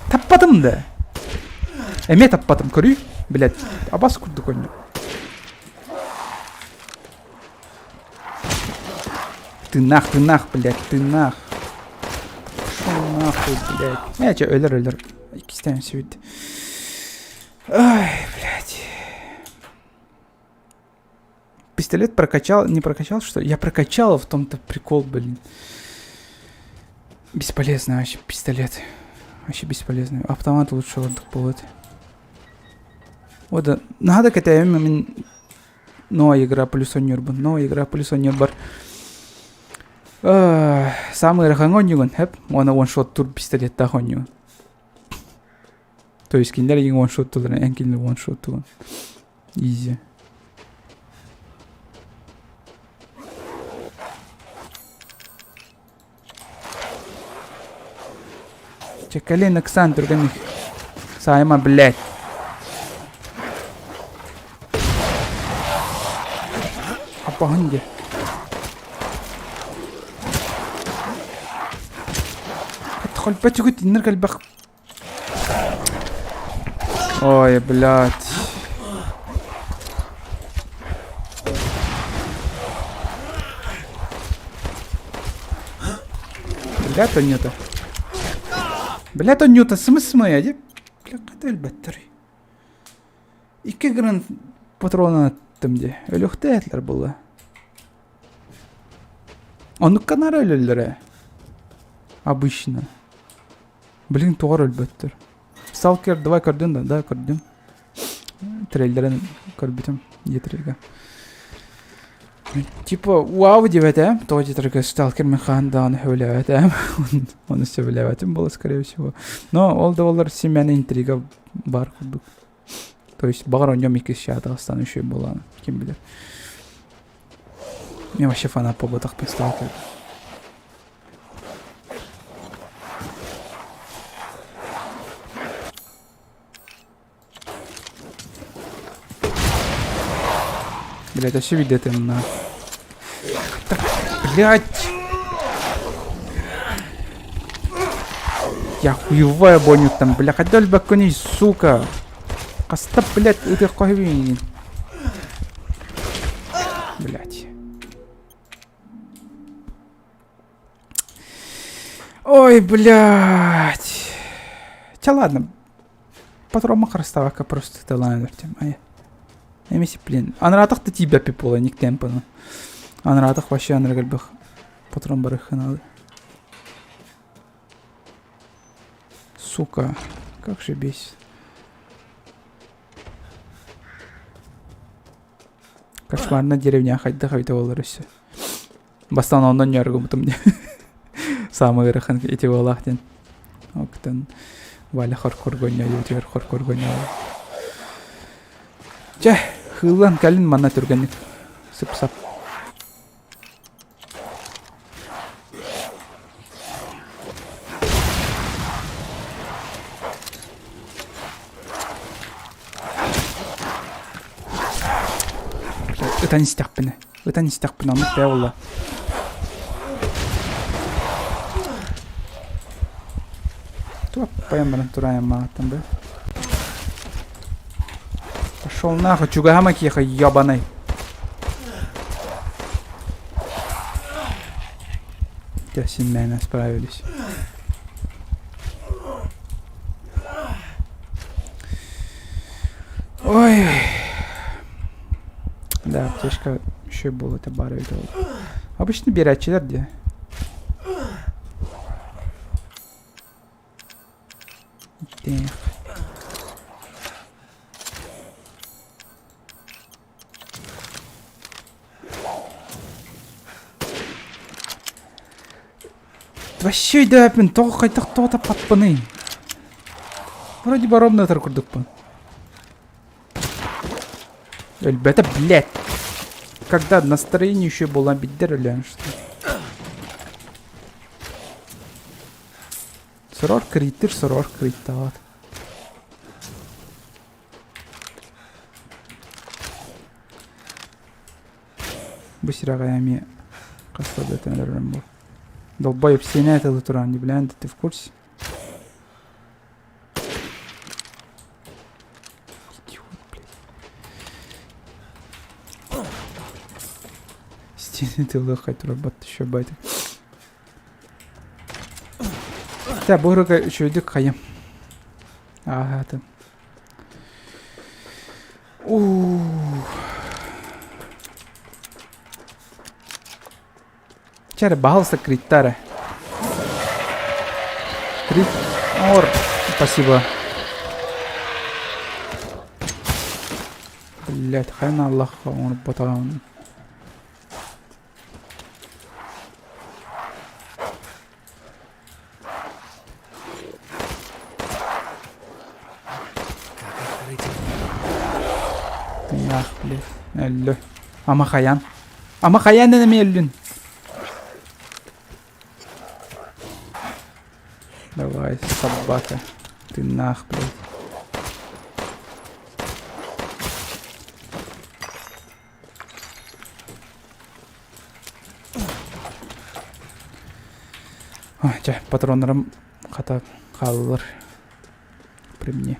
Таппатым да. Эмиэ таппатым, көрүй. Блядь, абас курдук онньу. Тыыннаах, тыыннаах, блядь, тыыннаах. Пошел нахуй, блядь. Э, чэ, өлөр, өлөр. Иккистээн сүбүт. Ай, блядь. Пистолет прокачал, не прокачал, что? Я прокачал, в том-то прикол, блин. Бесполезный вообще пистолет. Вообще бесполезный. Автомат лучше ордук буолуо. Вот, надо кэтэйим мин новая игра плюс онньуурбун. Новая игра плюс онньуурбар. Самый ыарахан оонньуугун, хэп. Уонна one-shot пистолеттаах оонньуугун. То есть кинилэр игин one-shot эн кинилэр one-shot Изи. Чэ, кэлин ыксаан түргэнник. Саайма, блядь. Апаһын дии. Холбочугут иннер кэлбэх Ой, блядь. Блядь, Анюта. Блядь, Анюта, смысмая, дии. Бля, қайда өлбөттөр. Икки гынан патрон аттым дии. Өлүөхтэй этилэр буолла. Оннукка наар өлөллөр ээ. Обычно. Блин, тоҕо өлбөттөр. Сталкер давай көрдүн да, да көрдүм. Трейлерин көрбүтүм Е3-гэ. Типа, вау диэбэтэ, тоҕо диэтэргэ Сталкер мин хаһан даҕаны сөбүлээбэтэ. Ону сөбүлээбэтим буолуо, скорее всего. Но ол да буоллар симээн интрига баар курдук. То есть баҕар онньом иккис чаатаҕыстан үчүгэй буолаан, ким билэр. Мен вообще фанат буолбатахпын Сталкер. Блять, вообще видеть на. Так, блять! Я хуевая бонюттан, бля, хайда өлбөккүнүй, сука. Хаста, блядь, ытыахха сөбүй Блядь. Ой, блядь. Ча ладно. Патрома харыстаабакка просто талаан өлөртөм. Ай. Эмиси, блин. Анараатах да тиийбэппит буола ник темпаны. Анараатах вообще анараг элбэх патрон барыххынаалы. Сука, как же бесит. Кошмарная деревня хайдах эбитэ буоллар өссө. Бастаан онно ньоргубутум дии. Саамай ыарахан ити буолаах диэн. Октон Валя хоркоргонньо диэбитигэр хоркоргонньо. Чэ, хыыллан кэлин манна түргэнник сып-сап. Ытан истэхпинэ, ытан истэхпинэ оннук бэйэ буолла. Туоппайан баран тураайан маҕаттан бу. Пошел нахуй, чугаһама киэхэ, ебаный. Дьэ, син мээнэ справились. Ой. Да, аптечка еще было это бары Обычно биэрээччилэр дии. Так. Вообще өйдөөппүн тоҕо хайдах тоҕо таппаппыный? Вроде бы ровно ытар курдукпун. Өлбөтө, блядь. Когда настроение еще было биддер өлөөн что. Сорор криттир, сорор криттаат. Бу сирэҕэ эмиэ хаста да этэн эрэрим бу. Долбоеб сиэнэ тылы туран не блин, ты в курсе? Идиот, блядь. Стены тылы хайтурабат еще байтик. Та бу ырыга үчүгэйдик хайым. Ааһаатын. Чэ эрэ, баһаалыста криттаа эрэ. Крит ор. Спасибо. Блять, хайан Аллахха оҥорботоҕун. Тыҥаах, блядь. Өллө. Ама хайаан. Ама хайаан да эмиэ өллүн. Давай, собака. Тыыннаах, блядь. Чэ, патроннарым хата хааллылар при мне.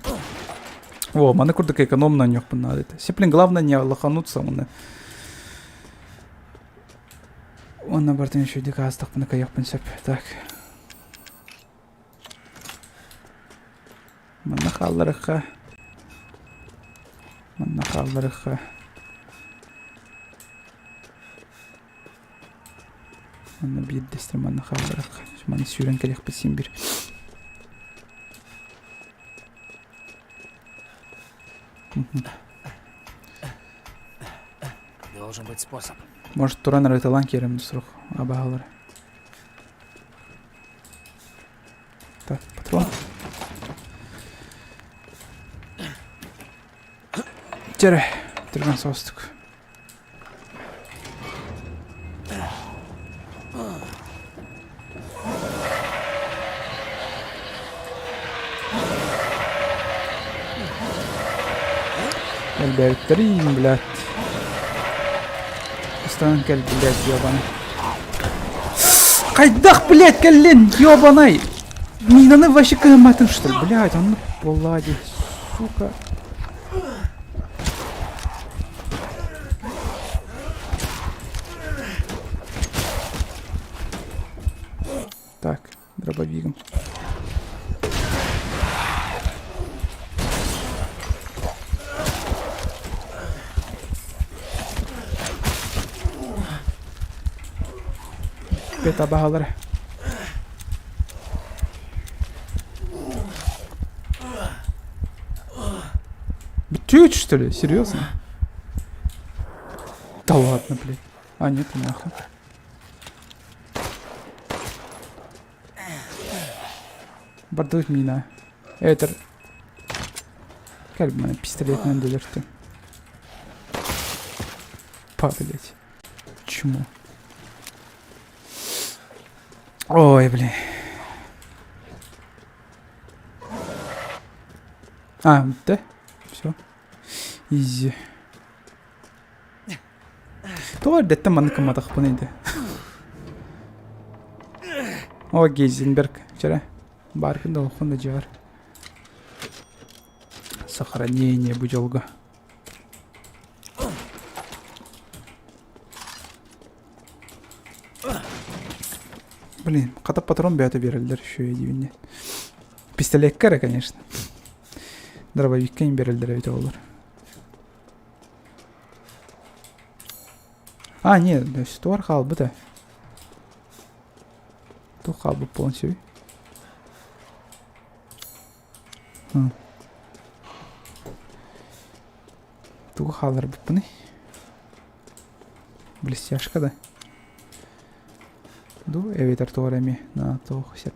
О, маны курдук экономно оонньуохпун наада этэ. Сиплин главное не лохануться уонна уонна бартын үчүгэйдик аастахпына кыайыахпын сөп. Так. Манна хаалларыахха. Манна хаалларыахха. Манна биирдэстэр манна хаалларыахха. Маны сүүрэн кэлиэхпит син биир. Должен быть способ. Может, туран ырыталаан киирэммит сурук абаһалары. Так, патрон. Чэрэ, түргэн соҕустук. Элбээбиттэрин, блядь. Станан кэл, блядь, ёбаный. Хайдах, блядь, кэллин, ёбаный! Минаны вообще кыһамматын что ли? Блядь, оннук буоллаа дии. Сука. Так, дробовигом. Бета баһалара. Битють, что ли? Серьезно? Да ладно, блядь. А, нет, нахуй. Бардыбыт мина. Этер. Кэл маны пистолетынан өлөртүм. Па, блядь. Чмо. Ой, блин. А, да? Все. Изи. Тоҕо эрдэттэн маннык гымматахпыный дии. О, Гейзенберг. Вчера бааргын да олоххун да дьиэҕэр. Сохранение бу дьолго. Блин, хата патрон бэйэтэ биэрэллэр үчүгэй диибин Пистолетка эрэ, конечно. Дробовикка им биэрэллэр эбит оҕолор. А, нет, туар хаалбыта. Туох хаалбыт буолан сөбүй? Тугу хаалларбыппыный? Блестяшка да? Ду эбэтэр туох эрэ эмиэ на туох сөп.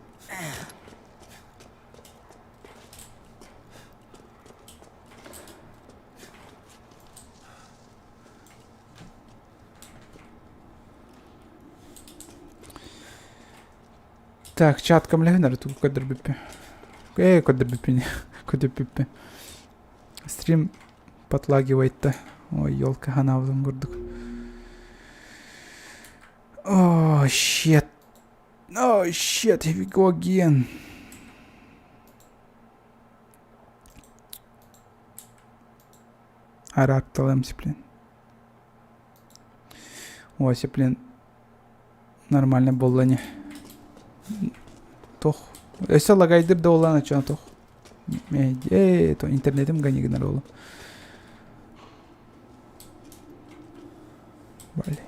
Так, чаткам лэһинэр тугу көрдөрбүппүн. Ээ, көрдөрбүппүн. Көтүппүппүн. Стрим подлагивает-то. Ой, елка ханаабытым курдук. О, щет. О, щет, here we go again. Араарталыам сиплин. Ой, сиплин нормально буолла ини. Туох өссө лагайдыр да буоллаҕына оччоҕуна туох ээ то интернетим гони гынар буолуо. Блин.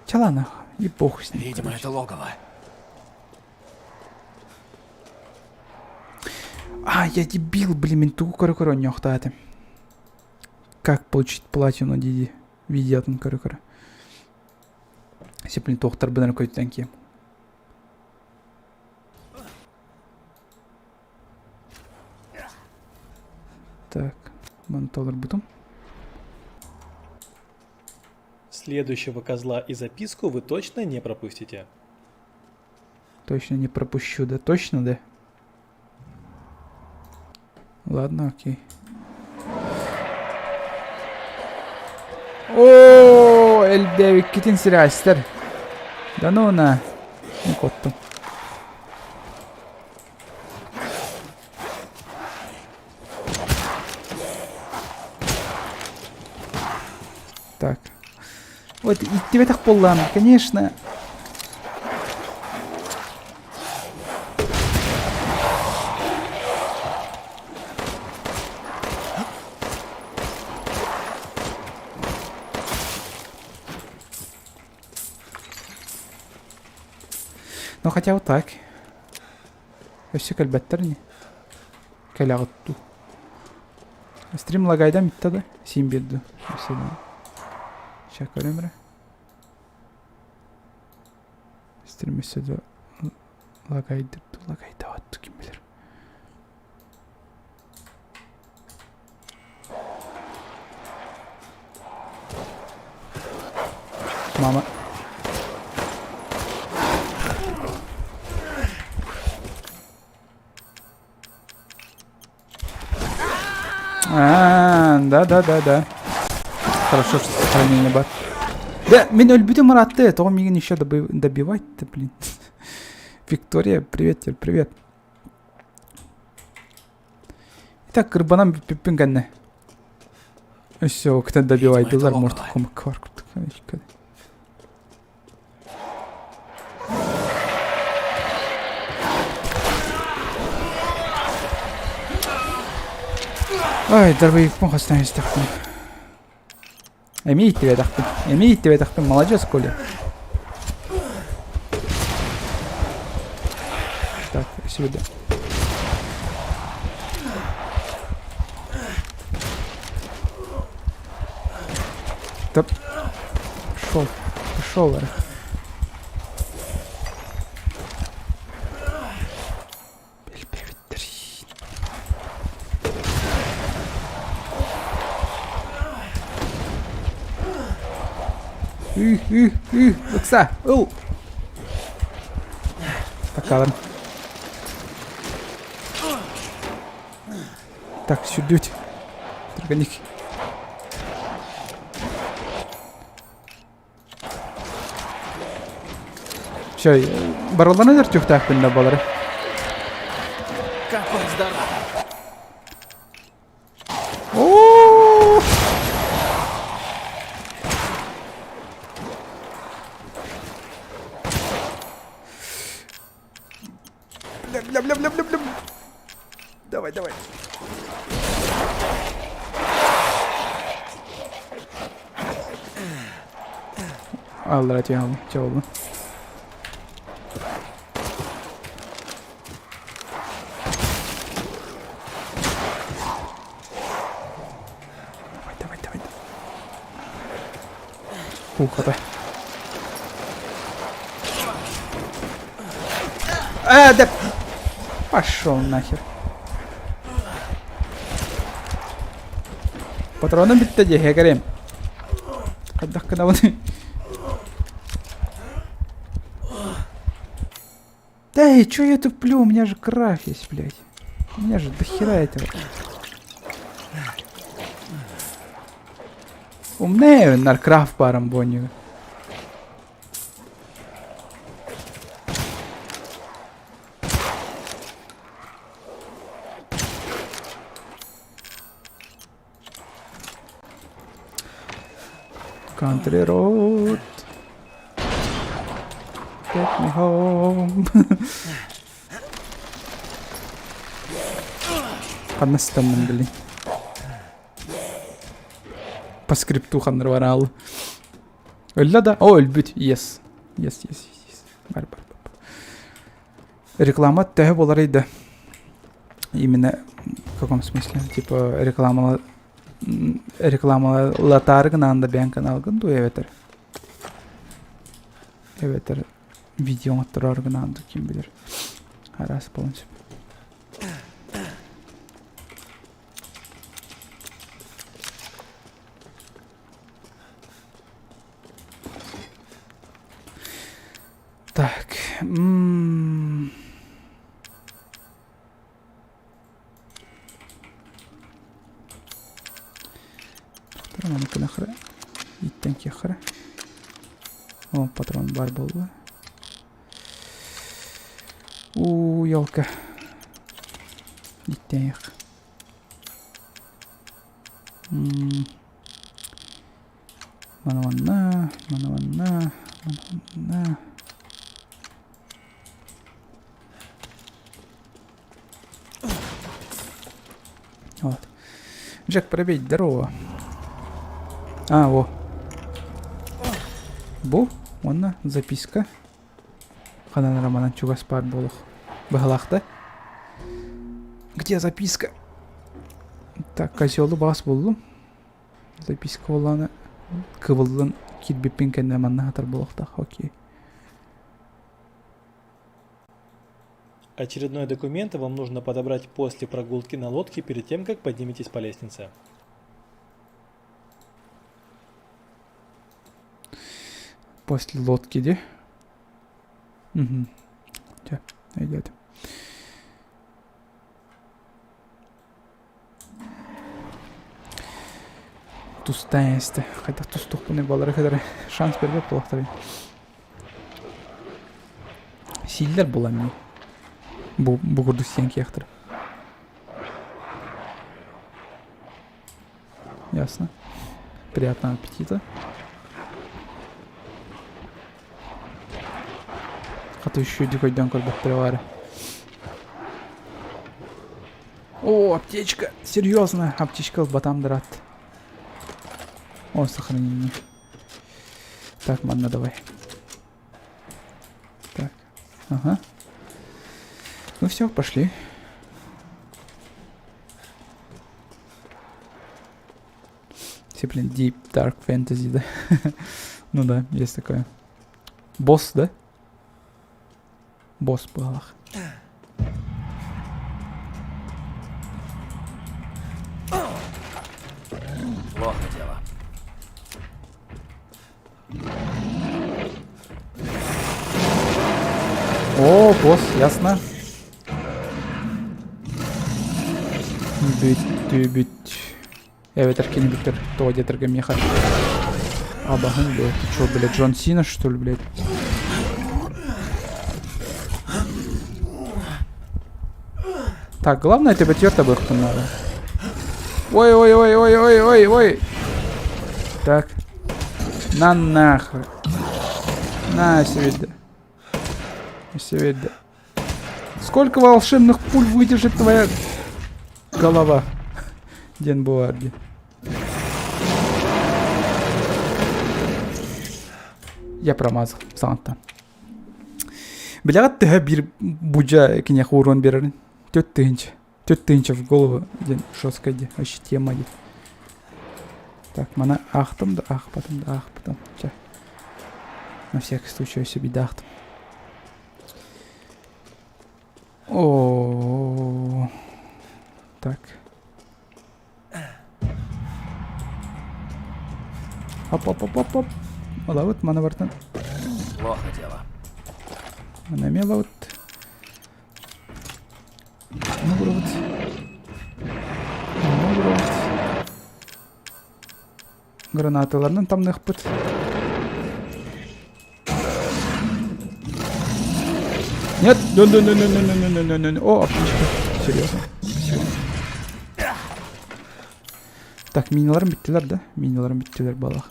Чалана и похуй с ним, Видимо, короче. это логово. А, я дебил, блин, мин тугу көрө-көрө оонньоохтоотум. Как получить платину дии видеотун көрө-көрө. Сиплин туохтарбын эрэ көтүтэн киэм. Так, маны толорбутум. Следующего козла и записку вы точно не пропустите. Точно не пропущу, да? Точно, да? Ладно, окей. Оо, элбээбиккитин сирээстэр. Да ну на. Куоттум. Так. Вот иттибэтэх буоллаҕына, конечно. Ну хотя вот так. Өссө кэлбэттэр ини. Кэлэҕит дуу. Стрим лагайдан бүтте да? Син биэрдэ. Сейчас көрөм эрэ. Стрим өссө да лагайдыр дуу, лагайдаабат дуу ким билэр. Мама. А, да, да, да, да. Хорошо, что сохранение бар. Да, мин өлбүтүм ыраатты, тоҕо миигин еще добивать-то, блин. Виктория, привет тебе, привет. Итак, кырбанан бүппүппүн кэннэ. Өссө кто добивайдылар, может, комакка бар курдук. Ай, дробовикпын хастан истэхпин. Эмиэ иттибэтэхпин. Эмиэ иттибэтэхпин. Молодец, Коля. Так, сюда. Да пошел, пошел. Үh, үh, үh, ыкса, ыл. Такалым. Так, сүрдүт. Түргэнник. Все, барыллана өр түхтээхпин да балары. Какой здоровый! О! Бля, бля, бля, бля, бля, бля. Давай, давай. Аллара түһэн чэ буоллун. Давай, давай, давай. Ух, хата. А, да пошел нахер. Патроным бүттэ дии, хэкэрим. Хайдах гынабын? Да и чё я туплю? У меня же краф есть, блядь. У меня же дохера этого. Умнее наркраф баром боню. Country road. Take me home. Ханна сытаммын билин. По скрипту ханнар бараалы. Өллө да? О, өлбүт. Yes. Yes, yes, yes. Бар, бар, бар. Реклама төһө буоларый да? Именно в каком смысле? Типа реклама рекламалатаары гынаан да бэйэҥ каналгын дуу эбэтэр эбэтэр видео оҥоттороор гынаан дуу ким билэр араас буолуон сөп. Так. М Патрон Иттен киэххэрэ. О, патрон бар буолла. У, елка. Иттен Манна, манна, манна. Вот. Джек, пробей, здорово. А, во. Бу, онно записка. Ханан Романан чугас пар буолух. Быһалаахта. Где записка? Так, козелу бас буллум. Записка буоллаҕына кыбыллан киирбиппин кэннэ манна сытар буолуохтаах окей. Очередной документ вам нужно подобрать после прогулки на лодке перед тем, как подниметесь по лестнице. После лодки дии? Угу. Чэ, өйдөөтүм. Тустаан эстэ. Хайдах тустуохпунуй балары кытары шанс бербэт буолуохтарай. Сииллэр буолан дии. Бу, бу курдук сиэн киэхтэр. Ясно. Приятного аппетита. Хата еще дикойдан көрбөттөрө баары. О, аптечка! Серьезно, аптечка ылбатам дырат. О, сохранение. Так, манна давай. Так, ага. Ну все, пошли. Все, блин, Deep Dark Fantasy, да? ну да, есть такое. Босс, да? Босс быһалах. Плохо дело. О, босс, ясно. Бүттү бүт. Эбэтэр кини бүтэр. Тоҕо диэтэргэ миэхэ абаһын, блядь. Ты чё, блядь, Джон Сина, что ли, блядь? Так, главное тебе твердо быхтын надо. Ой, ой, ой, ой, ой, ой, ой. Так. На нахуй. На, себе. Себе. Сколько волшебных пуль выдержит твоя голова? Ден Буарди. Я промазал. Саҥаттан. Билэҕит төһө биир будьа киниэхэ ууруон биэрэрин? 4000. 4000 в голову диэн жесткая дии. Вообще тема дии. Так, мана аахтым да аахпатым да аахпатым. Чэ. На всякий случай себе аахтым. О, так. Оп, оп, оп, оп, оп. Ылабыт маны бартан. Плохо дело. Маны эмиэ ылабыт. Ну уругут. Ну уругут. Гранаталарынан тамныахпыт. Нет, no, no, no, no, no, no, no, no, no, no. О, аптечка. Серьезно? Спасибо. Так, миналарым биттилэр да? Миналарым биттилэр балах.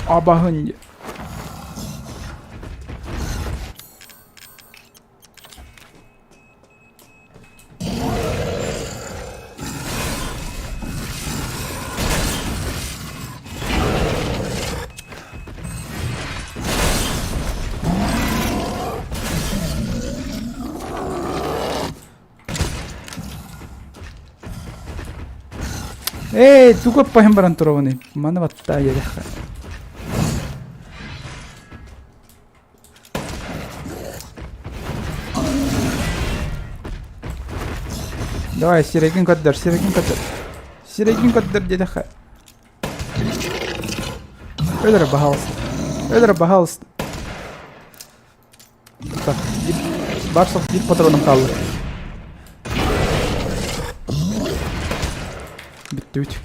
Абаһын Эй, тугу аппаһын баран туравыный? Маны баттаа диэтэххэ. Давай, сирэйгин көрдөр, сирэйгин көрдөр. Сирэйгин көрдөр диэтэххэ. Өлөрө баһаалыста. Өлөрө баһаалыста. Так, барсах биир патроным хаалла. Бүттүбүт.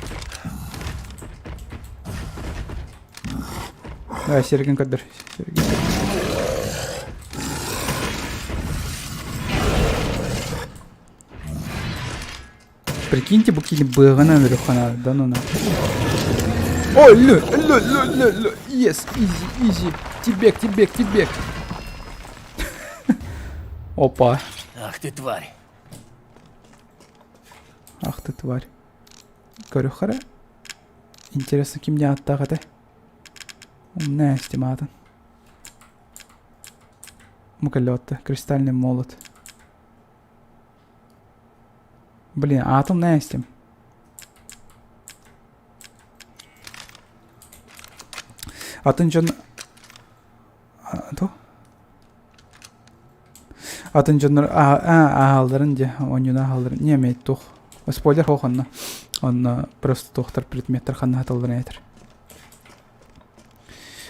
Давай, сирэйгин көрдөр. Сирэйгин көрдөр. Прикиньте, бу кини быаҕынан өлүөххэ да ну на. Ой, лө, лө, лө, лө, лө, yes, easy, easy. Тебе, к тебе, к тебе. Опа. Ах ты тварь. Ах ты тварь. Көрүөххэ эрэ. Интересно, кимне ааттаах этэ? Умная эстиматын. Мукалетта, кристальный молот. Блин, аатым Настя. Атын дьон то атын дьоннор аалларын дьэ оонньууну аалларын не эмиэ туох спойлер суох онно онно просто туохтар предметтэр ханна сыталларын этэр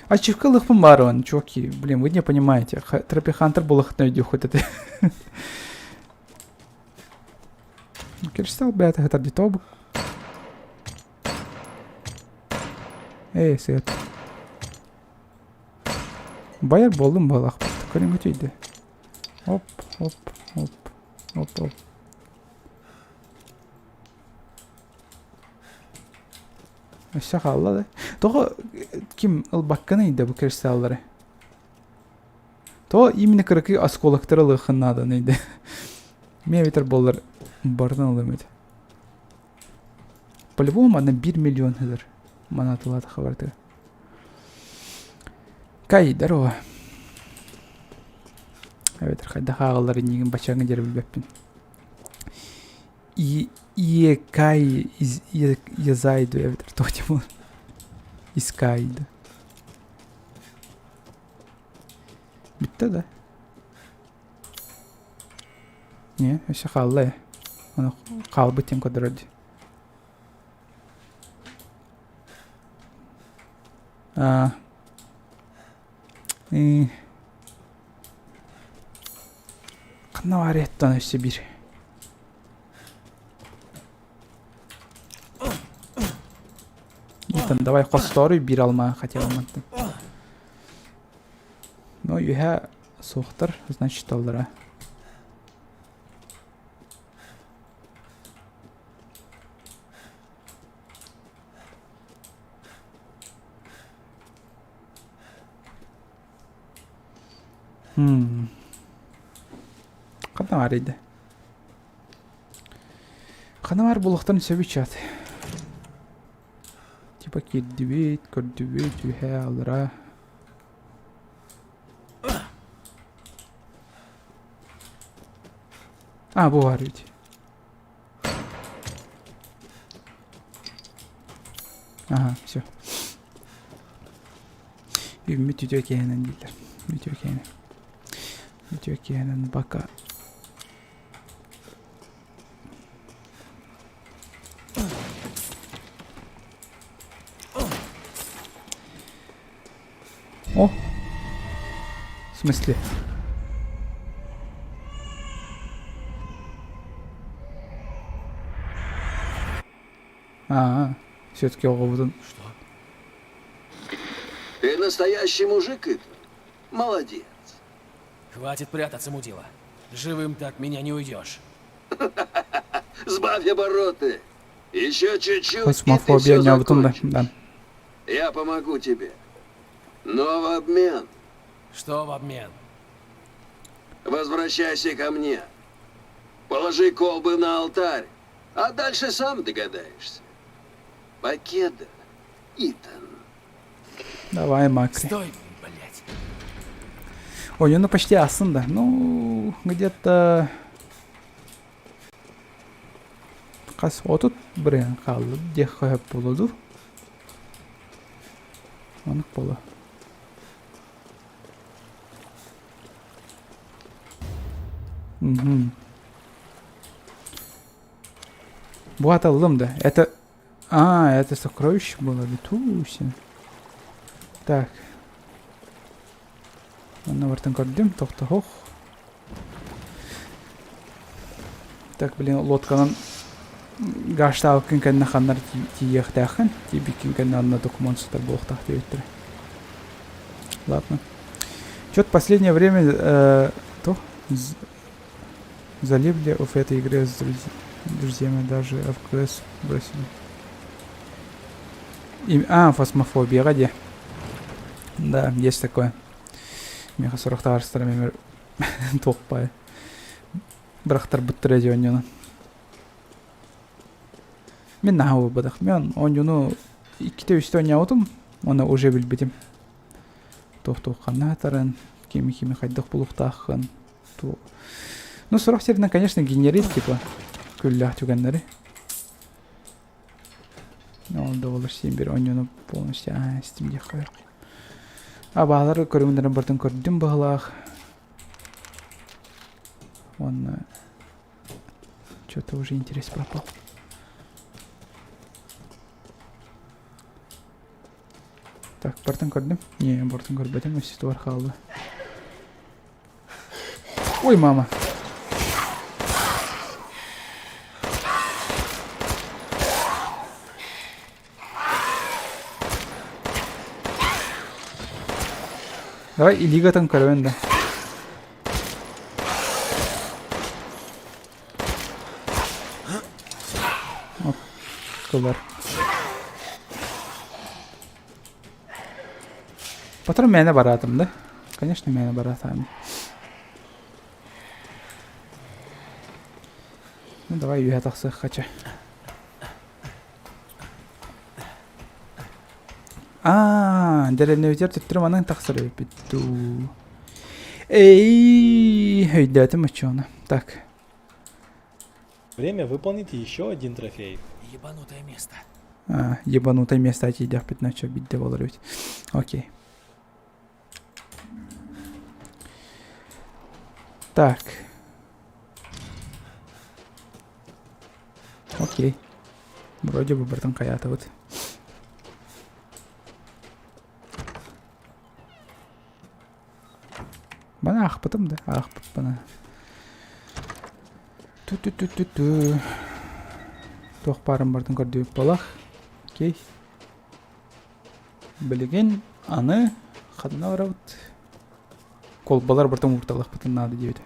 Ачивка ылыахпын баарыбын, чуваки. Блин, вы не понимаете. Тропи Хантер буолуохтун өйдүөххүт этэ. Кристалл бэйэтэ сытар дии тоҕо бу Эй, сыат. Байар буоллум буолаахпыт. Көрүҥ үтүйдэ. Оп, оп, оп, оп, оп. Өссө хаалла да. Тоҕо ким ылбакканый да бу кристаллары? Тоҕо именно кыракый осколоктары ылыаххын нааданый да? Мин эбэтэр буоллар барытын ылыам этэ. По-любому манна 1 миллион ылар. Манатылаатахха барытыгар. Кай, здорово. Эбэтэр хайдах ааҕыллар иннигин баччааҥҥа диэри билбэппин. И Иекай Езайду эбэтэр туох диэн Искайду. Бүттэ да? Не, өссө хаалла ээ. Ону хаалбыт диэн көрдөрөр дии. Аа. Э. Ханна баар еттон өссө биир. Итан, давай хостоору биир алмаа хотела мантан. Но үһэ суохтар, значит аллара. Ханна баар иде? Ханна баар буолуохтарын сөбүй чат? Типа киирдибит, көрдүбүт, үһэ, аллара. А, бу баар ведь. Ага, все. Үммүт үтүө киэһэнэн дииллэр. Үтүө киэһэнэн. Үтүө киэһэнэн бака. О! В смысле? А, все-таки оҕобутун. Что? Ты настоящий мужик, Итан. Молодец. Хватит прятаться, мудила. Живым ты от меня не уйдешь. Сбавь обороты. Еще чуть-чуть, и ты Фасмофобия все ньообутун да. закончишь. Да. Я помогу тебе. Но в обмен Что в обмен? возвращайся ко мне. Положи колбы на алтарь, а дальше сам догадаешься. Покеда, Итан. Давай, Макри. Стой, блядь. Ой, ну почти астын да. Ну, где-то... Хас 30 бырыһыан хаалла диэххэ сөп буолуо дуу? Оннук буолуо. Мгм. Бу атыллым да. Это... А, это сокровище было. Витуся. Так. Онно бартын көрдүм. Тохтоһуох. Так, блин, лодканан гаштаабыккын кэннэ ханнар тиийиэхтээххин. Тиийбиккин кэннэ онно документ сытар буолуохтаах диэбиттэрэ. Ладно. Что-то последнее время э, то залипли в этой игре с друзьями, даже ФКС бросили. И, а, фасмофобия, где? Да, есть такое. Миэхэ сорохтоох туохпай бырахтарбыттара дии оонньууну. Мин наһаа буолбатах. Мен оонньууну иккитэ-үстэ оонньообутум, уонна уже билбитим. Туох-туох ханна сытарын, кими-кими хайдах булуохтааххын. Ну, сорох сиринэн, конечно, генерит, типа, күллээх түгэннэри. Ол да буоллар син биир оонньууну полностью аа истим диэххэ Абаалар көрүҥнэрин барытын көрдүм быһылаах. Уонна что-то уже интерес пропал. Так, бартын көрдүм. Не, бартын көрбөтүм, өссө туар хаалла. Ой, мама. Давай илиигатын көрөбүн да. Оп, кылар. Патрон мээнэ бараатым да? Конечно, мээнэ бараатаам. Ну, давай үөһэ тахсыахха чэ. Аа, дэриэбинэбитигэр төттөрү манан тахсар эбиппит дуу. Эй, өйдөөтүм оччоҕуна. Так. Время выполнить еще один трофей. Ебанутое место. А, ебанутое место тиийдэхпит начо бидде болор эбит. Окей. Так. Окей. Вроде бы бартын хайаатыбыт. Бана аахпытым да, аахпыппына. Ту-ту-ту-ту-ту. Туох баарын бартын көрдүбүт буолах. Окей. Билигин аны ханна барабыт? Колбалар бартын уурталахпытын наада диэбитэ.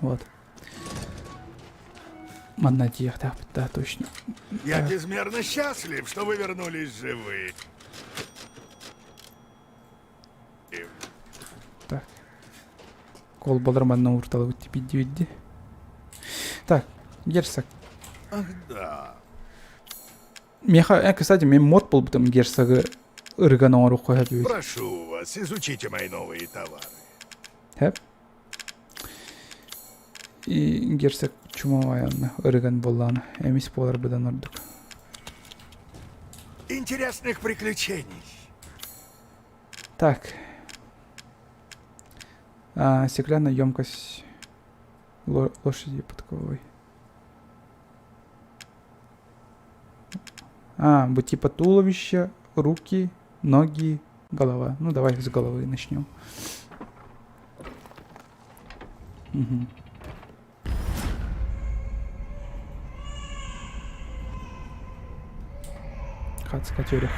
Вот. Манна тиийиэхтээхпит да точно. Я безмерно счастлив, что вы вернулись живы. Так. Колбалар манна уурталабыт типидди Так, герцог. Ах да. Меха, кстати, мен мод булбутум герцогы ырыган оҥоруохха сөп Прошу вас, изучите мои новые товары. Хэп. И герцог чумовай онно ырыган буоллаҕына эмис буолар быдан ордук. Интересных приключений. Так. А, стеклянная емкость лошади подковой. А, бу типа туловище, руки, ноги, голова. Ну, давай с головы начнем. Угу. Хацка теория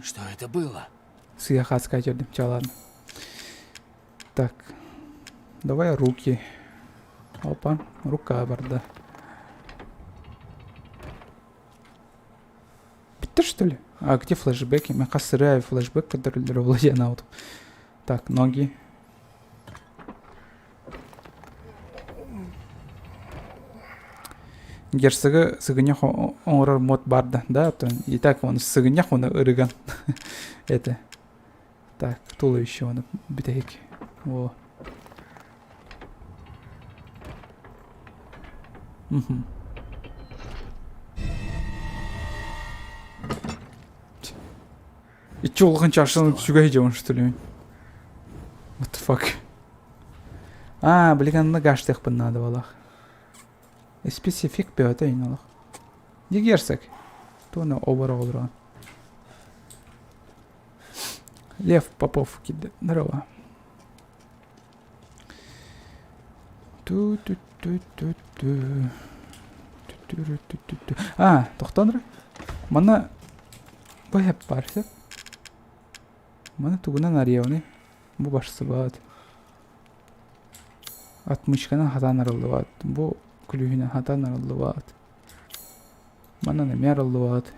Что это было? Сыя хацка теория. Ладно. Так. Давай руки. Опа, рука барда. Бүттэ что ли? А где флешбеки? Мен хас сырая флешбек көрдөрөллөр владея Так, ноги. Герцогы сыгынньах оҥорор мод бар да, да, и так он сыгынньах он ырыган. Это. Так, туловище оны бүтэһик. О. Угу. И чё, улахан чашаны сүгэ сылдьабын что ли? What the fuck? А, блин, анна гаштыахпын наада буолах. Специфик бөҕөтө иҥ олох. Дьэ герцог. Туона обор оҕолоро. Лев Попов киирдэ. Здорово. Ту-ту-ту-ту-ту. Ту-ту-ру-ту-ту-ту. А, тохтоон эрэ. Манна бу эһэп баар сөп. Маны тугунан арыйабыный? Бу барсыбат. Отмычканан хатаан арыллыбат. Бу күлүүһүнэн хатаан арыллыбат. Манан эмиэ арыллыбат.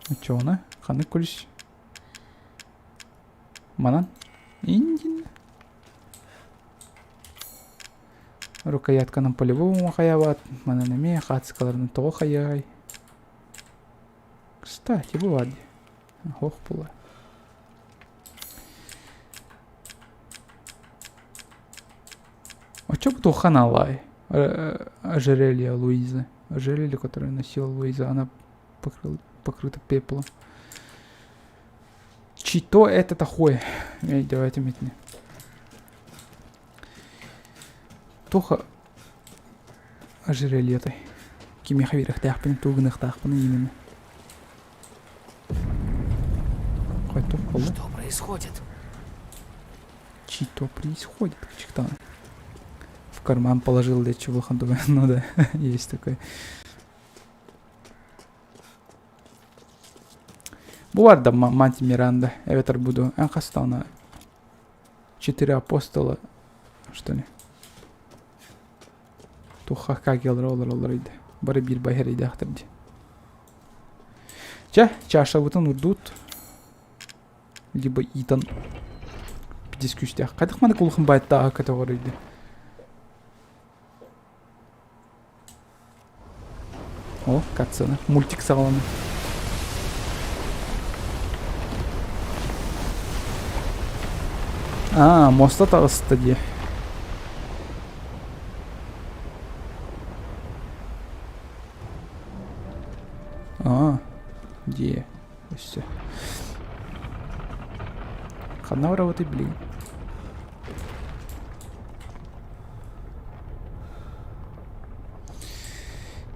Оччоҕуна ханнык күлүс? Манан? Индин. Рукоятканан по-любому хайабат. Манан эмиэ хаацкаларынан тоҕо хайыай? Кстати, бу баар дии. Ох була. А чё бы Туханалай? Ожерелье Луизы. Ожерелье, которое носила Луиза, она покрыла, покрыта пеплом. Чито это такое? Эй, давайте метни. Тоха ожерельетай. Кимиэхэ биэрэхтээхпин, тугу гыныахтаахпын именно. Хоть буолла. Что происходит? Чито происходит, Чиктан. В карман положил для чего Ну да, есть такой. Бу бар да Мать Миранда, эбэтэр буду. Эн хастаҕына Четыре апостола, что ли? Туха кагелара олороллор ыйда. Бары биир байар ыйдаахтар дии. Чэ, чашабытын урдуут. Либо Итан дискүстээх. Хайдах маны кулухан байттааҕа көтөҕөр ыйды. О, катсцена. Мультик саҕаланар. Аа, муоста таҕыста дии. Аа, дии. Өссө. Ханна барабытый билигин?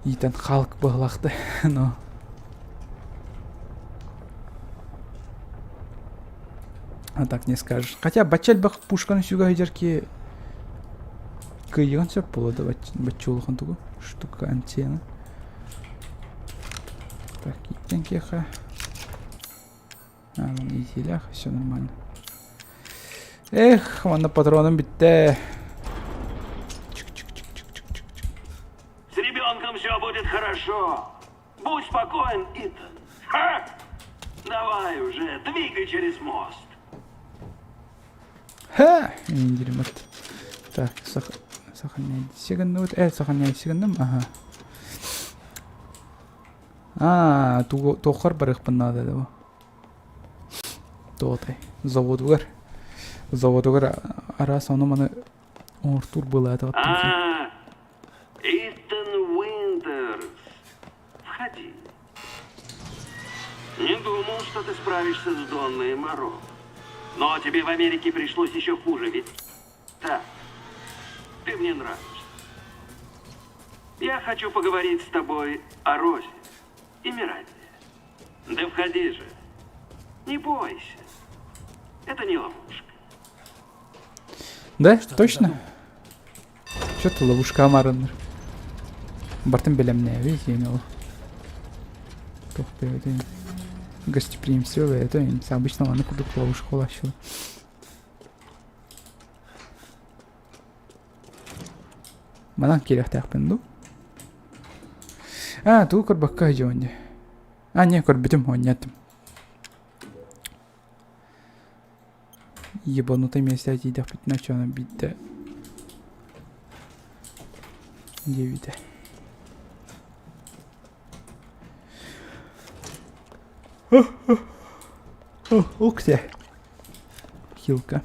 Иитэн Халк быһылахты, но А так не скажешь. Хотя бачча элбэх пушканы сүгэ сылдьар ки кыайыан сөп буолуо да бачча улахан тугу штука антенна. Так, ииттэн киэхэ. А, вон иитиилээх, все нормально. Эх, манна патроным бүттэ. С ребенком все будет хорошо. Будь спокоен, Итан. Ха! Давай уже, двигай через мост. Ха! Индиримат. Так, сохраняй сигнут. Сохраняй сигнум. Ага. Аа, туоххар барыахпын наада да бу. Туотай. Заводугар. Заводугар араас ону-маны оҥортуур былаата А, Итан Уинтерс. Входи. Не думал, что ты справишься с Донной Моро. Но тебе в Америке пришлось еще хуже, ведь так. Ты мне нравишься. Я хочу поговорить с тобой о Розе и Миранде. Да входи же. Не бойся. Это не ловушка. Да, Что точно? Что-то ловушка амарыннар. Бартын бэлэмнээби иһиэн ол. Туох бэйэтин гостеприимство бэйэтэ обычно маннык курдук ловушка улааччылар. Манан киириэхтээхпин дуу? Аа, тугу көрбөккө сылдьабын дии. А, не, көрбүтүм, оонньоотум. Ебанутый миэстэ тиийдэхпитинэ оччоҕуна биирдэ диэбитэ. Ух ты! Хилка.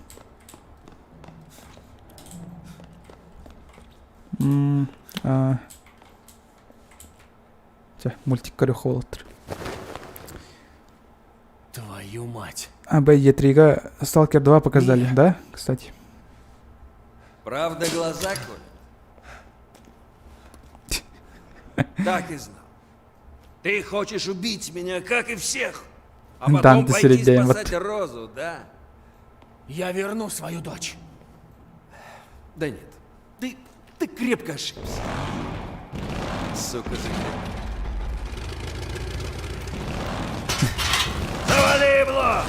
М, а, Чэ, мультик көрүөх буолуттар. Твою мать. А, Б, Е3-га Stalker 2 показали, да, кстати? Правда глаза колет? Так и знал. Ты хочешь убить меня, как и всех. А потом Данте пойти Середин, вот. спасать Розу, да? Я верну свою дочь. Да нет. Ты, ты крепко ошибся. Сука, заклинаю. Завали ебло!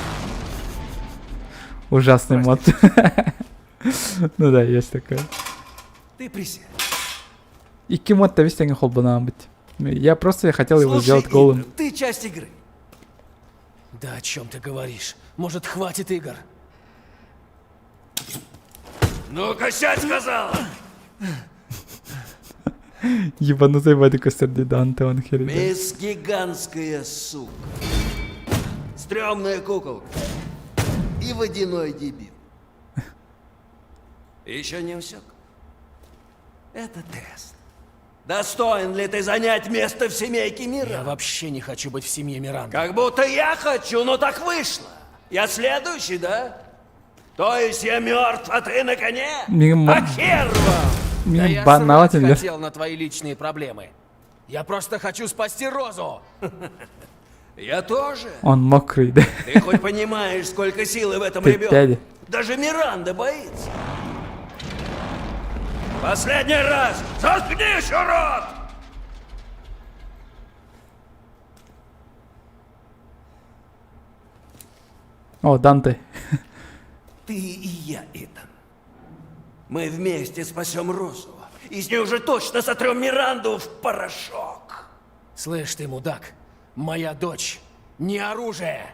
Ужасный мод. Ну да, есть такое. Ты присядь. Икки мод тэбис тэҥэ холбонаабыт. Я просто хотел его Слушай, сделать голым. Итан, ты часть игры. Да о чем ты говоришь? Может, хватит игр? Ну-ка сядь, сказала! Ебанутый бады көстөр дии Данте он херидэ. Мисс гигантская сука. Стрёмная куколка. И водяной дебил. Еще не усек? Это тест. Достоин ли ты занять место в семейке Я мира? вообще не хочу быть в семье Миранды. Как будто я хочу, но так вышло. Я следующий, да? То есть я мертв, а ты на коне? Мигин А хер вам! Да мигин я баннаабат срать инилэр. хотел на твои личные проблемы. Я просто хочу спасти Розу. Я тоже. Он мокрый, да. Ты хоть понимаешь, сколько силы в этом Ты ребенке? дядя. Даже Миранда боится. Последний раз! Заткнись, урод! О, Данте. Ты и я, Итан. Мы вместе спасем Розу. Из нее уже точно сотрем Миранду в порошок. Слышь ты, мудак, моя дочь не оружие!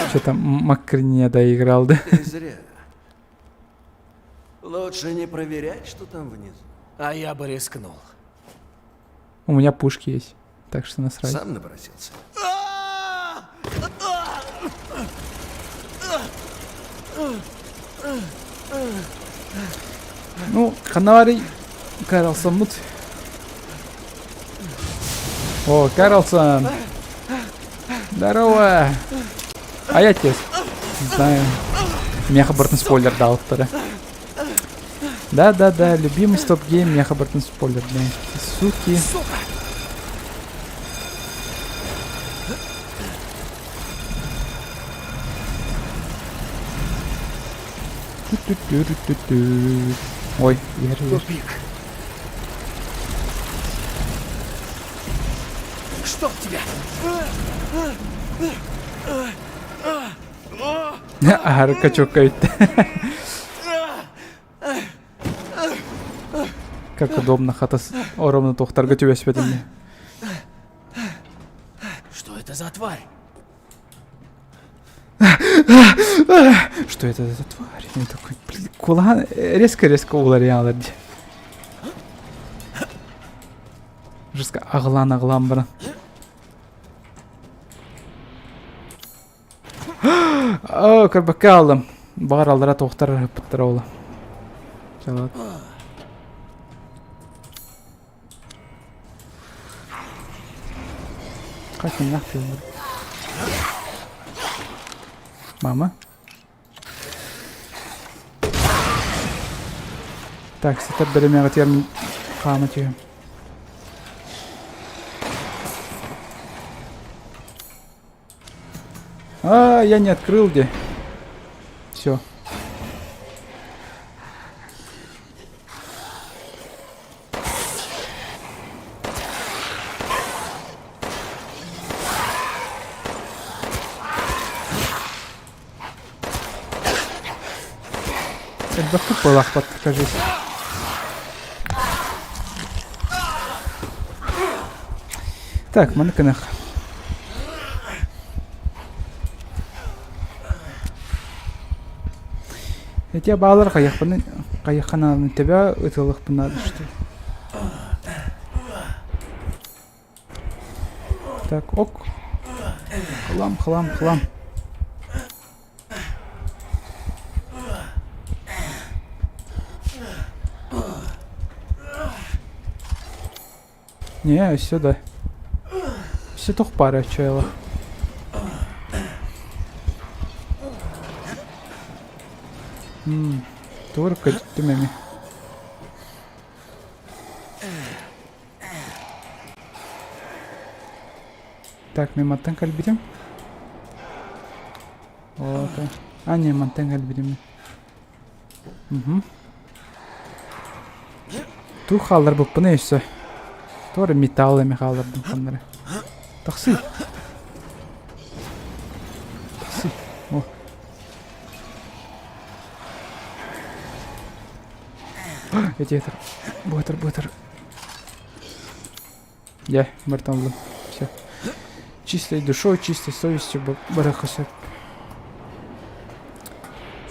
Что-то Маккрине доиграл, да? Ты зря. Лучше не проверять, что там внизу. А я бы рискнул. У меня пушки есть, так что насрать. Сам напросился. Ну, Канарий Карлсон мут. О, Карлсон! Здорово! А я тебе знаю. Меха бартын спойлер дал тогда. Да-да-да, любимый стоп-гейм, меха бартын спойлер, блин. Суки. Сука! Ту-ту-ту-ту-ту. Ой, вер, вер. Тупик. Чтоб тебя! Аһары качокка өттө. Как удобно хатас оромно тохтарга түбэспэтим. Что это за тварь? Что это за тварь? Я такой, блин, кулаан резко-резко уларыйалар дии. Жестко аҕылаан-аҕылаан баран. Оо, көрбөккө хааллым. Баҕар аллара туохтар ыһыппыттара буолуо. Чалат. Как нахуй? Мама? Так, сытар бэлэмэҕитигэр мин хаама түһүм. А, я не открыл где. Все. Элбэхтик буолаахпат, кажись. Так, маны кынах. Эти баалар хайахпын хайахханааны төбө ытылыхпын наада что ли? Так, ок. Хлам, хлам, хлам. Не, сюда. Все тух пара отчаяла. Тур көттүм эми. Так, мен мантан кэлбитим. Вот. А, не, мантан кэлбитим. Угу. Туу хаалларбыппын өссө. Туора металл эми хааллардым ханнары. Тахсыы. Тахсыы. О. Эти это. Бытыр, бытыр. Я бартан Все. Чистой душой, чистой совестью барахаса.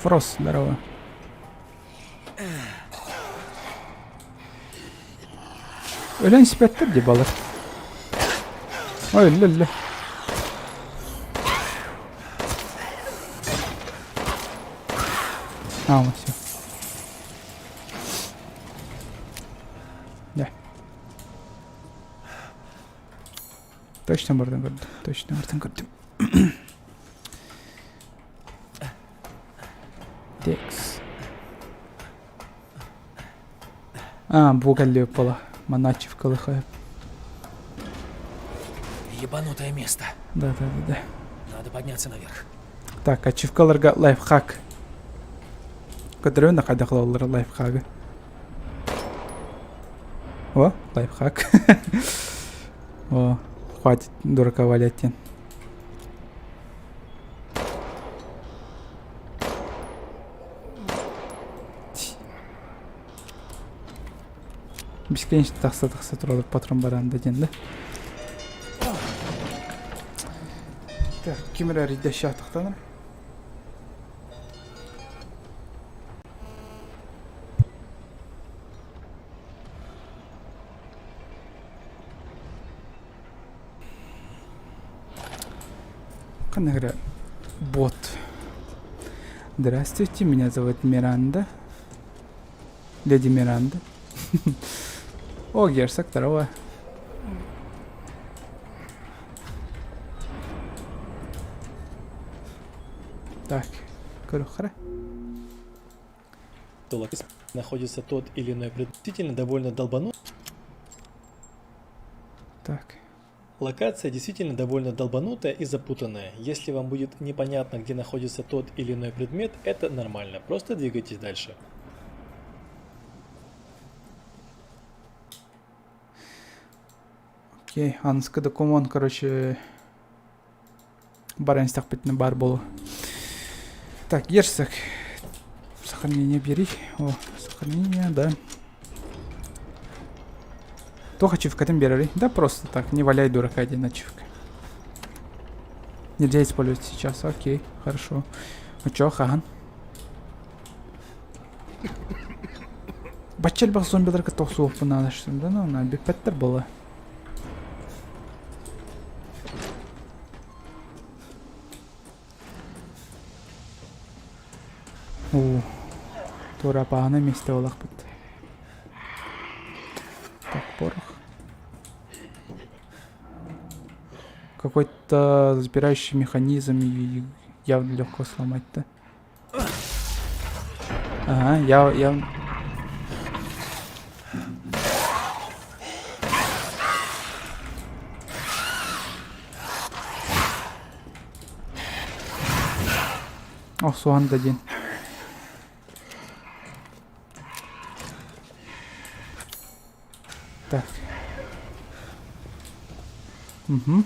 Фрос, здорово. Өлөн испэттэр дии балар. Ой, өллө өллө. А, вот все. Да. Точно бардым көрдүм. Точно бардым көрдүм. Текс. А, бу кэллиэп буола. Маначевка лыхайып. Ебанутое место. Да, да, да, да. Надо подняться наверх. Так, ачивкаларга лайфхак. Көтөрүн да хайдах ылаллар лайфхагы. О, лайфхак. О. Хватит дурака валять диэн. Бесконечно тахса-тахса туралар патрон бараанда диэн да. Так, ким эрэ арыйда щатахтанар. Ханна эрэ бот. Здравствуйте, меня зовут Миранда. Леди Миранда. О, герцог, здорово. Так, көрөххөрө. Находится тот или иной предварительно довольно долбанут. Так. Локация действительно довольно долбанутая и запутанная. Если вам будет непонятно, где находится тот или иной предмет, это нормально. Просто двигайтесь дальше. Окей, аныскы документ, короче, баран истэхпитинэ баар буолуо. Так, герцог. Сохранение бери. О, сохранение, да. Туох ачивкатын биэрэрий? Да просто так, не валяй дурака диэн ачивка. Нельзя использовать сейчас, окей, хорошо. Ну чё, хаһан? Бачча элбэх зомбиларга тохсуохпун наада что да, ну, на бүппэттэр буолла. Уу, туора паана миэстэ буолахпыт. Так, порох. Какой-то запирающий механизм и явно легко сломать-то. Ага, я, я... Охсуһан да диэн. Так. Угу.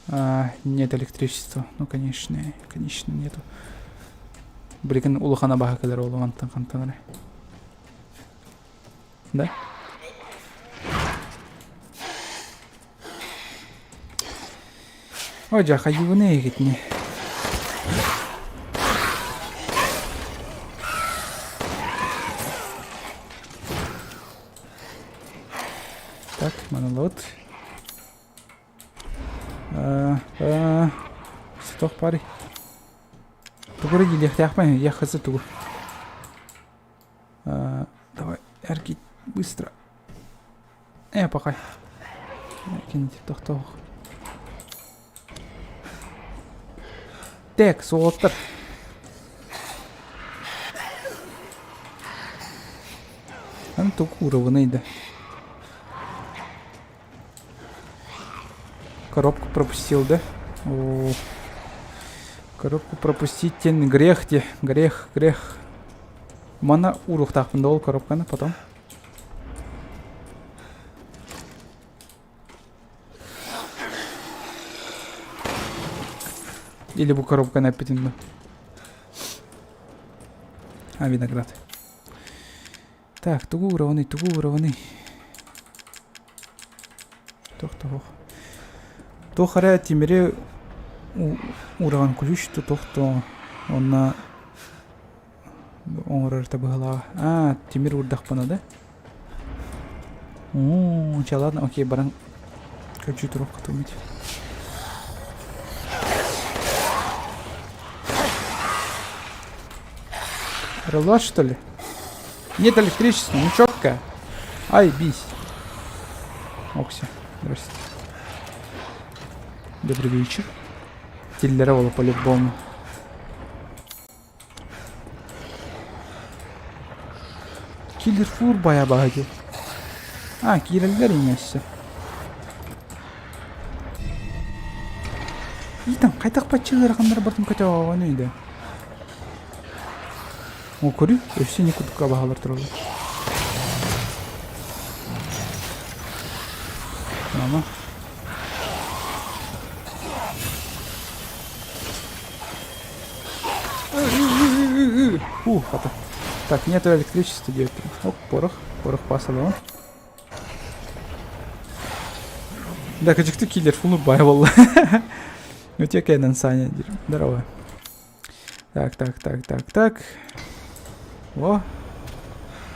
А, нет электричества. Ну, конечно, конечно, нету. Билигин улахан абаһа кэлэр ол мантан хантан эрэ. Да? Ой, дьэ, хайыыбыный эһигитини. Так, монолот. Сотох пари. Тугу эрэ диэхтээхпин, я хз тугу. Давай, эргит, быстро. Э, пока. Кините тохтоох. Так, суолаттар. Аны тугу уровынай да. Коробку пропустил, да? О, коробку пропустить тен грех те. Грех, грех. Мана уруохтаахпын да ол коробканы потом. Или бу коробканы эппитин да. А, виноград. Так, тугу уровный, тугу уровный. Тохтоох. Туох эрэ тимири уураған ключ тохто онно оҥорор быһалааҕа. Аа, тимир уурдахпына да? Уу, чэ ладно, окей, баран ключи туруохха туумит. Релат, что ли? Нет электричества, ну четко. Ай, бись. Окси, здрасте. Добрый вечер. Тиллерэ ол по-любому. Киллер фур бая баһа А, киирэллэр иҥэссе. Итан, хайдах бачча ыараханнар бартын көтөҕөҕөнүй да? О, көрү, өссө не курдук абаһалар тураллар. Ама. Ух, хата. Так, нету электричества, девять. Оп, порох. Порох пасала. Да, кыдьыкты киллер фулу бай болла. Өте кэнэн Саня диир. Здорово. Так, так, так, так, так. О.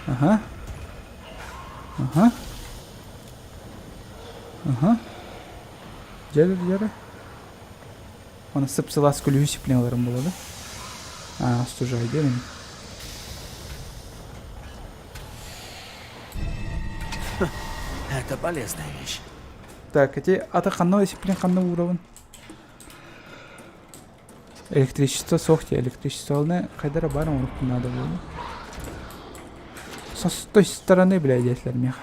Ага. Ага. Ага. Дьэ, дьэ, Оны сып-сылаас күлүһү сиплен була да. А, стужай дедим. Это полезная вещь. Так, эти ата ханна сиплен ханна уровень. Электричество суох дии, электричествоны хайда эрэ баар оҥоруохпун наада буолуо. Со с той стороны, блядь, диэтилэр миэхэ.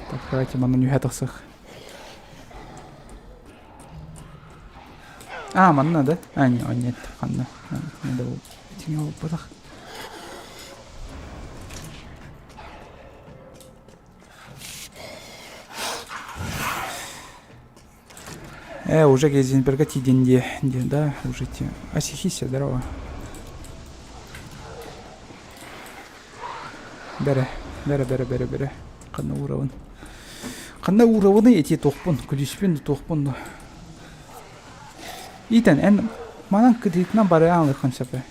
Так, давайте манан үһэ тахсых. А, манна да? А, не, о, нет, ханна. Надо было. Этиҥэ буолбатах. Э, уже Гейзенберга тиийдин дии, диэн да, уже ти. Асихися, здорово. Бэрэ, бэрэ, бэрэ, бэрэ, бэрэ. Ханна уурабын? Ханна уурабыный ити туохпун, күлүүспүн да туохпун да. Итан, эн манан кытыытынан барыаҥ ылыаххын сөп ээ.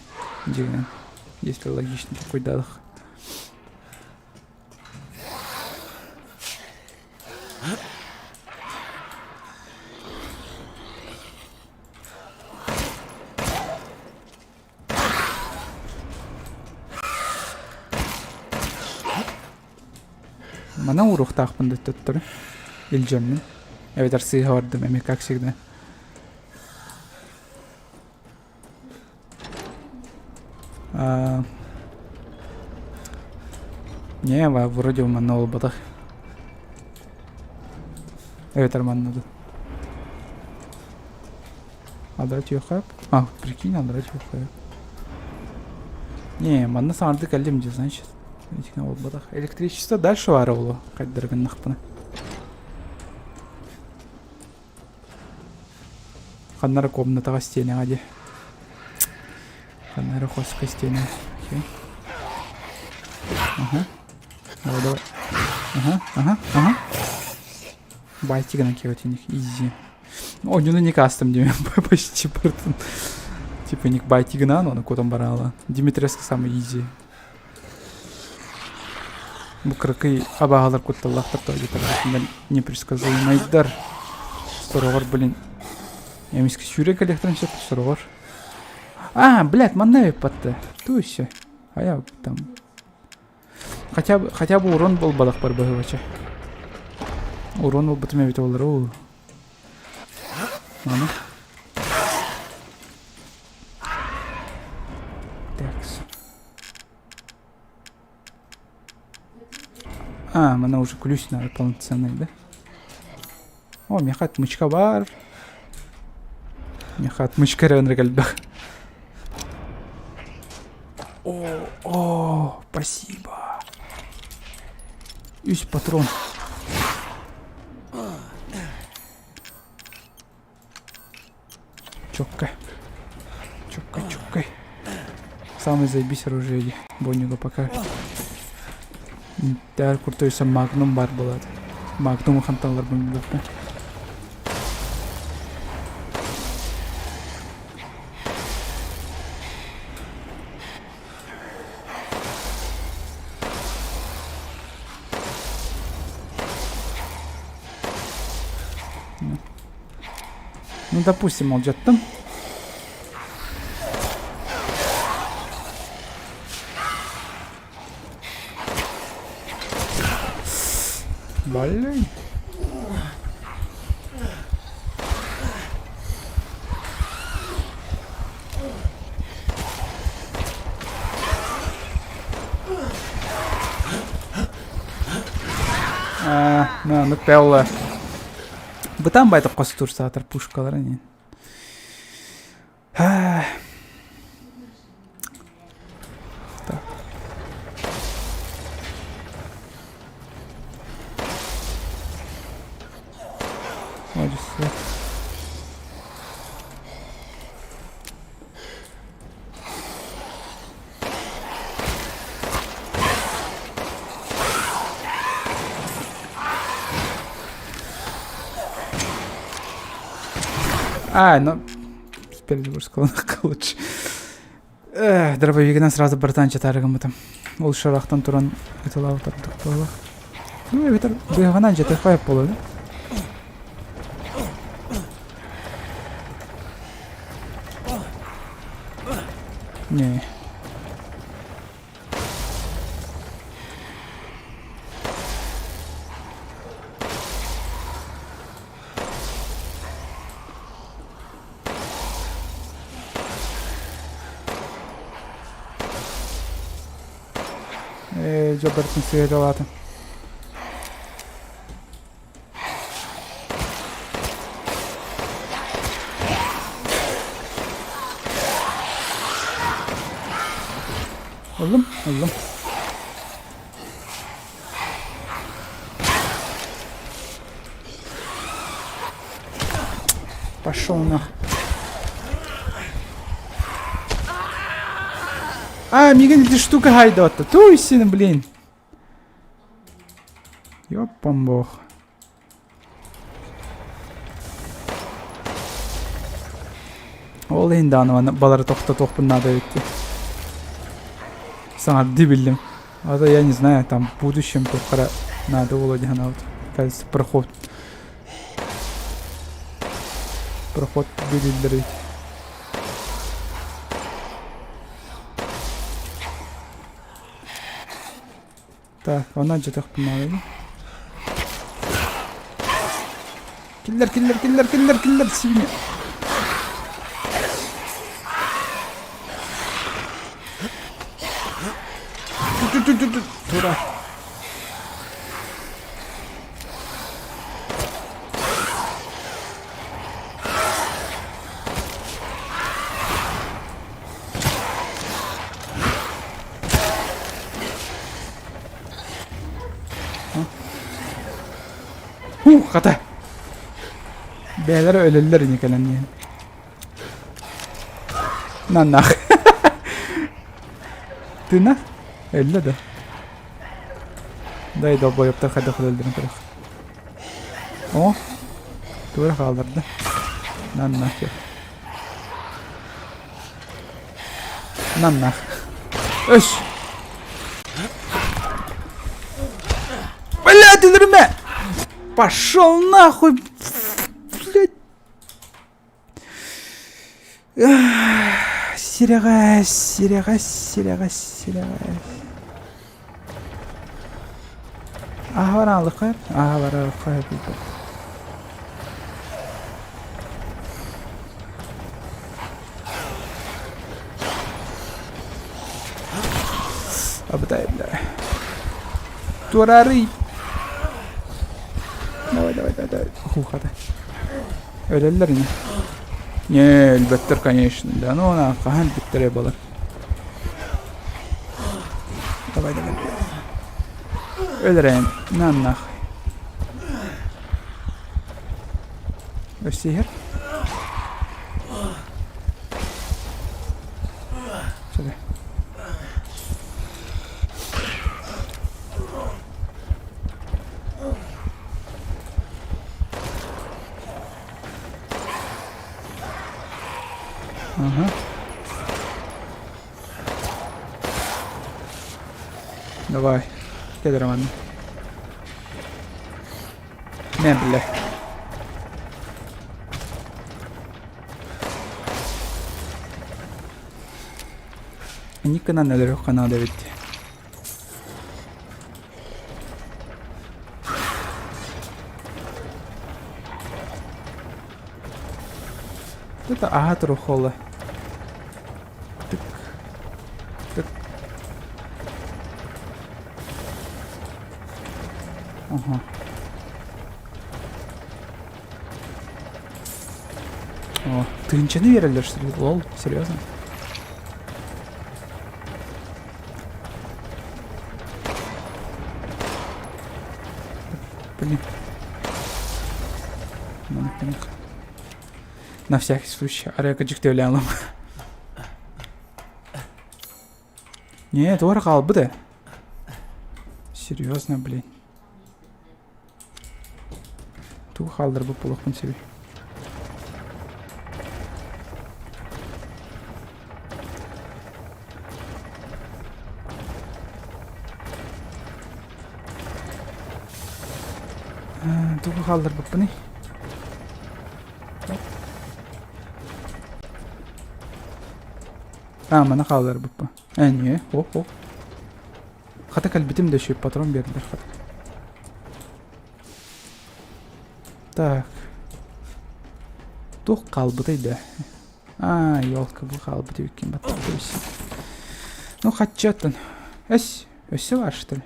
Дьиҥинэн, если логично такойдаах. Манан ууруохтаахпын да төттөрү илдьэммин эбэтэр сыыһа бардым эмиэ как всегда А, не, вроде манна буолбатах. Эбэтэр манна да. Аллара түһүөххэ А, прикинь, аллара түһүөххэ Не, манна саҥарды кэллим дии, значит. Итинэ буолбатах. Электричество дальше баара буолуо, хайдары гыннахпына. Ханна эрэ комнатаҕа истиэнэҕэ дии. Ханна эрэ хоско истиэнэ. Окей. Ага. Давай, давай. Ага, ага, ага. Байтик гынан киотиник. Изи. Оонньууну ник аастым диэн почти бартын. Типа ник байтик гынан, оны кутан бараала. Димитреско самый изи. Бу кыракый абааһылар кутталлаахтар тоҕо диэтэр непредсказуемайдар. Сороҕор, блин, эмискэ сүүрэ кэлиэхтэрин сөп сороҕор. А, блядь, манна эбиппатты. Ту еще. А я там... Хотя бы, хотя бы урон буолбатах быһыбача. Урон буолбутум эбитэ буоллар уу. Аны. Такс. А, мана уже ключ надо полноценный, да? О, миэхэ отмычка баар. Миэхэ отмычка эрэ ынырык элбэх. О, о, спасибо. Үс патрон. Чокка. Чокка, чоккай. Самый заебись оружие Боннига пока. Тээр куртуйса магнум бар болады. Магнум ханталар бу Ну, допустим, алдьаттым. Блин. Аа, ну, пелла. Бытаан байтып хостуур саатар пушкалара не. Так. дьүссүө. А, ну, спереди лучше. Эх, дробовигынан сразу братан чатарыгыммытым. Ол шарахтан туран ытылаабытардык буолла. Ну, эбэтэр быһаҕынан дьэтэ буолуо да? Не. Ээ, дьоббартын сыһыаталаатым. Ыллым, ыллым. Пошел нах. А, миигин ити штука хайдатта. Туй син, блин. Ёппам бог. Ол иһин даҕаны балары тохтотуохпун наада эбит дии. Саҥардыы биллим. А то я не знаю, там в будущем туохха надо было дии санаабыт. Кажется, проход. Проход билиллэр эбит. Так, онон дьэтэх наада Киллер, киллер, киллер, киллер, киллер, сине. Тура. Һуу, хата. Бэйэлэрэ өлөллөр ини кэлэн иһэн. Наннах. Тына? Өллө да. Дай долбоебтар хайдах өлөллөрүн көрөх. О, туора хаалларда. Наннах. Наннах. Өс! Блядь, өлөрүмэ! Пошел нахуй! Блядь! Сирэҕэ, сирэҕэ, сирэҕэ, сирэҕэ. Аһа бараалыкка, аһа бараалыкка Абытай, бля. Туораарый! Давай, давай, давай, давай. Хухата. Өлөллөр ини. Не, өлбөттөр, конечно. Да ну она хаһан бүттэрэ балар. Давай, давай. Өлөрөйүн. На нахуй. Өссө иһэр. Сюда. Ага. Давай. Кэл Роман. Мэ, бля. Никынан өлөрүөххэ наада эбит. Это аһа турухола. Тык. Тык. Ага. О, тыһыынчаны биэрэллэр что ли? Лол, серьезно? Блин. На всякий случай. Арыйка дьиктиэлээн ылам. Нет, туора хаалбыт ээ. Серьезно, блин. Тугу хаалларбыт буолуохпун сөбүй? Тугу хаалларбыппыный? А, маны хаалларбыппын. Э, не, оп-оп. Хата кэлбитим да үчүгэй патрон биэрдилэр хата. Так. Туох хаалбытай да? А, елка бу хаалбыт эбиккин баттаппын. Ну, хаччаттан. Эс, өссө бар что ли?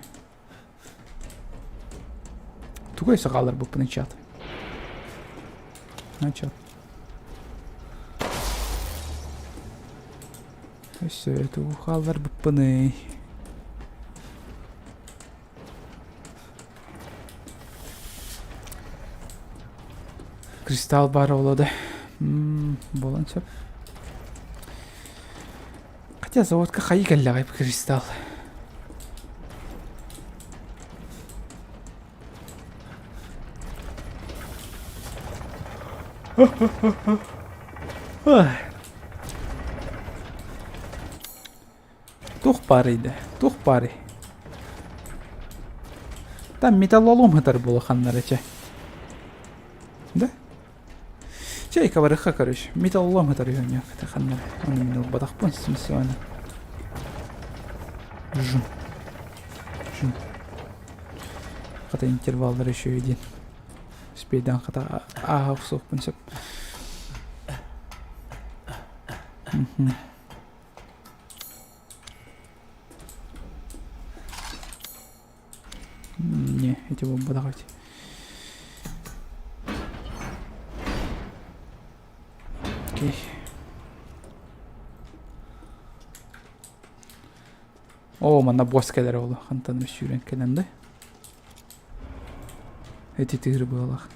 Тугу өссө хаалларбыппын чат. Начал. Өссө тугу хаалларбыппыный? Кристалл баар буолуо да. Буолан сөп. Хотя заводка хайы кэллэҕэй кристалл. Туох баарый да, туох баарый? Там металлолом сытар буолуо ханнара чэ. Да? Чэй кабарыхха короче. Металлолом сытар үһү ханнара. Ону мин ылбатахпын смысла. Жун. Жун. Хата интерваллар еще один. Успейдаан хата ааһа охсуохпун сөп. Не, эти буолбатах эти. Окей. Оо, манна босс кэлэр ол хантан сүүрэн кэлэн да. Эти тыыры быалах.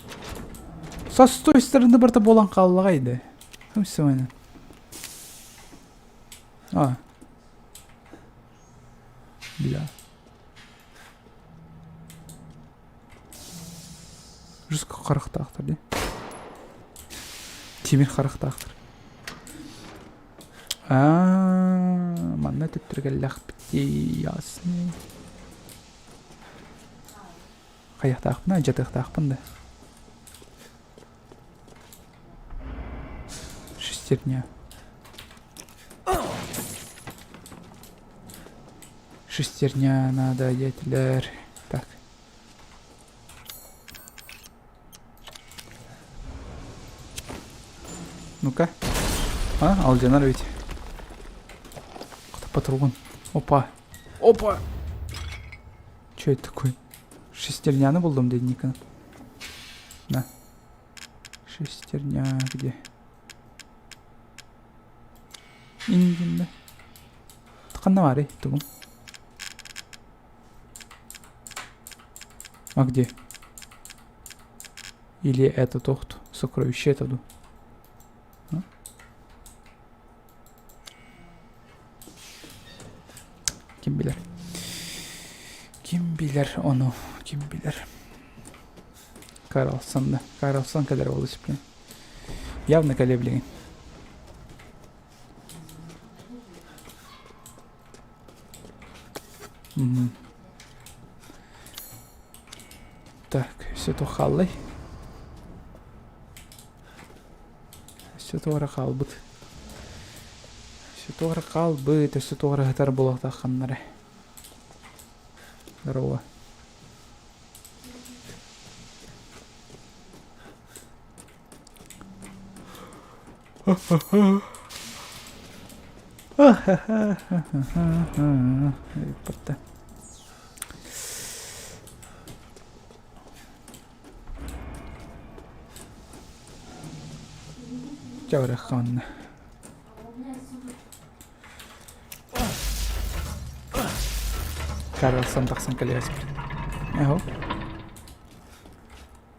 Со с той стороны барыта буолан хааллаҕай да. Хым А. Бля. Жестко харахтаахтар дии. Тимир харахтаахтар. Аа, манна төттөргөллөхпүт дии, ясно. Хайахтаахпын, дьатыахтаахпын да. Шестерня. Шестерня надо, диэтилэр. Так. Ну-ка. А, алдьанар ведь. Патрон. Опа. Опа! Че это такое? Шестерняны буллум диэн Никон. На. Шестерня где? Индинде. Ханна баарый тугум? А где? Или это тохт сокровище это ду? А? Ким билэр? Ким билэр ону? Ким билэр? Карлсон да. Карлсон кэлэр ол дисциплина. Явно кэлиэ билигин. Мгм. Так, все то хааллай. Өссө туора хаалбыт. Өссө туора хаалбыт, өссө туора сытар буолуохтаах ханнары. Здорово. Ыыппатта. Чэ барыахха манна. Карлсон тахсан кэлиэспит. Эһо.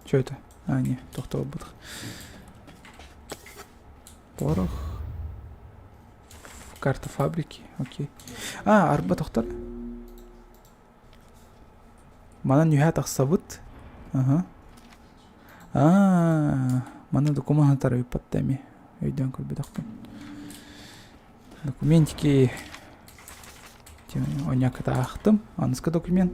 Чё это? А, не, тохтообутах. Порох. Карта фабрики, окей. А, арба тохтор. Манан үһэ тахсабыт. Аха. Аа, манна документ тарыйпат эми. Өйдөөн көрбөтөхпүн. Документики Оньякатаахтым. Аныска документ.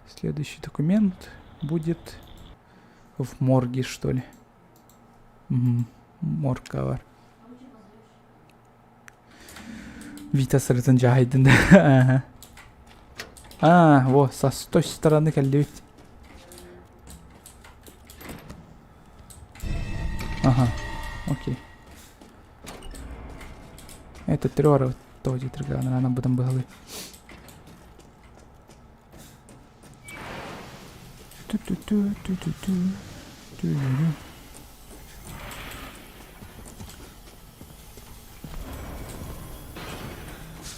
Следующий документ будет в морге, что ли. Угу. Морг бар. Вита сырытын дьаһайдын да. А, во, со той стороны кэллибит. Ага, окей. Это трёра тоди тргана, она будем быгалы. Ту-ту-ту-ту-ту-ту. Ту-ту-ту.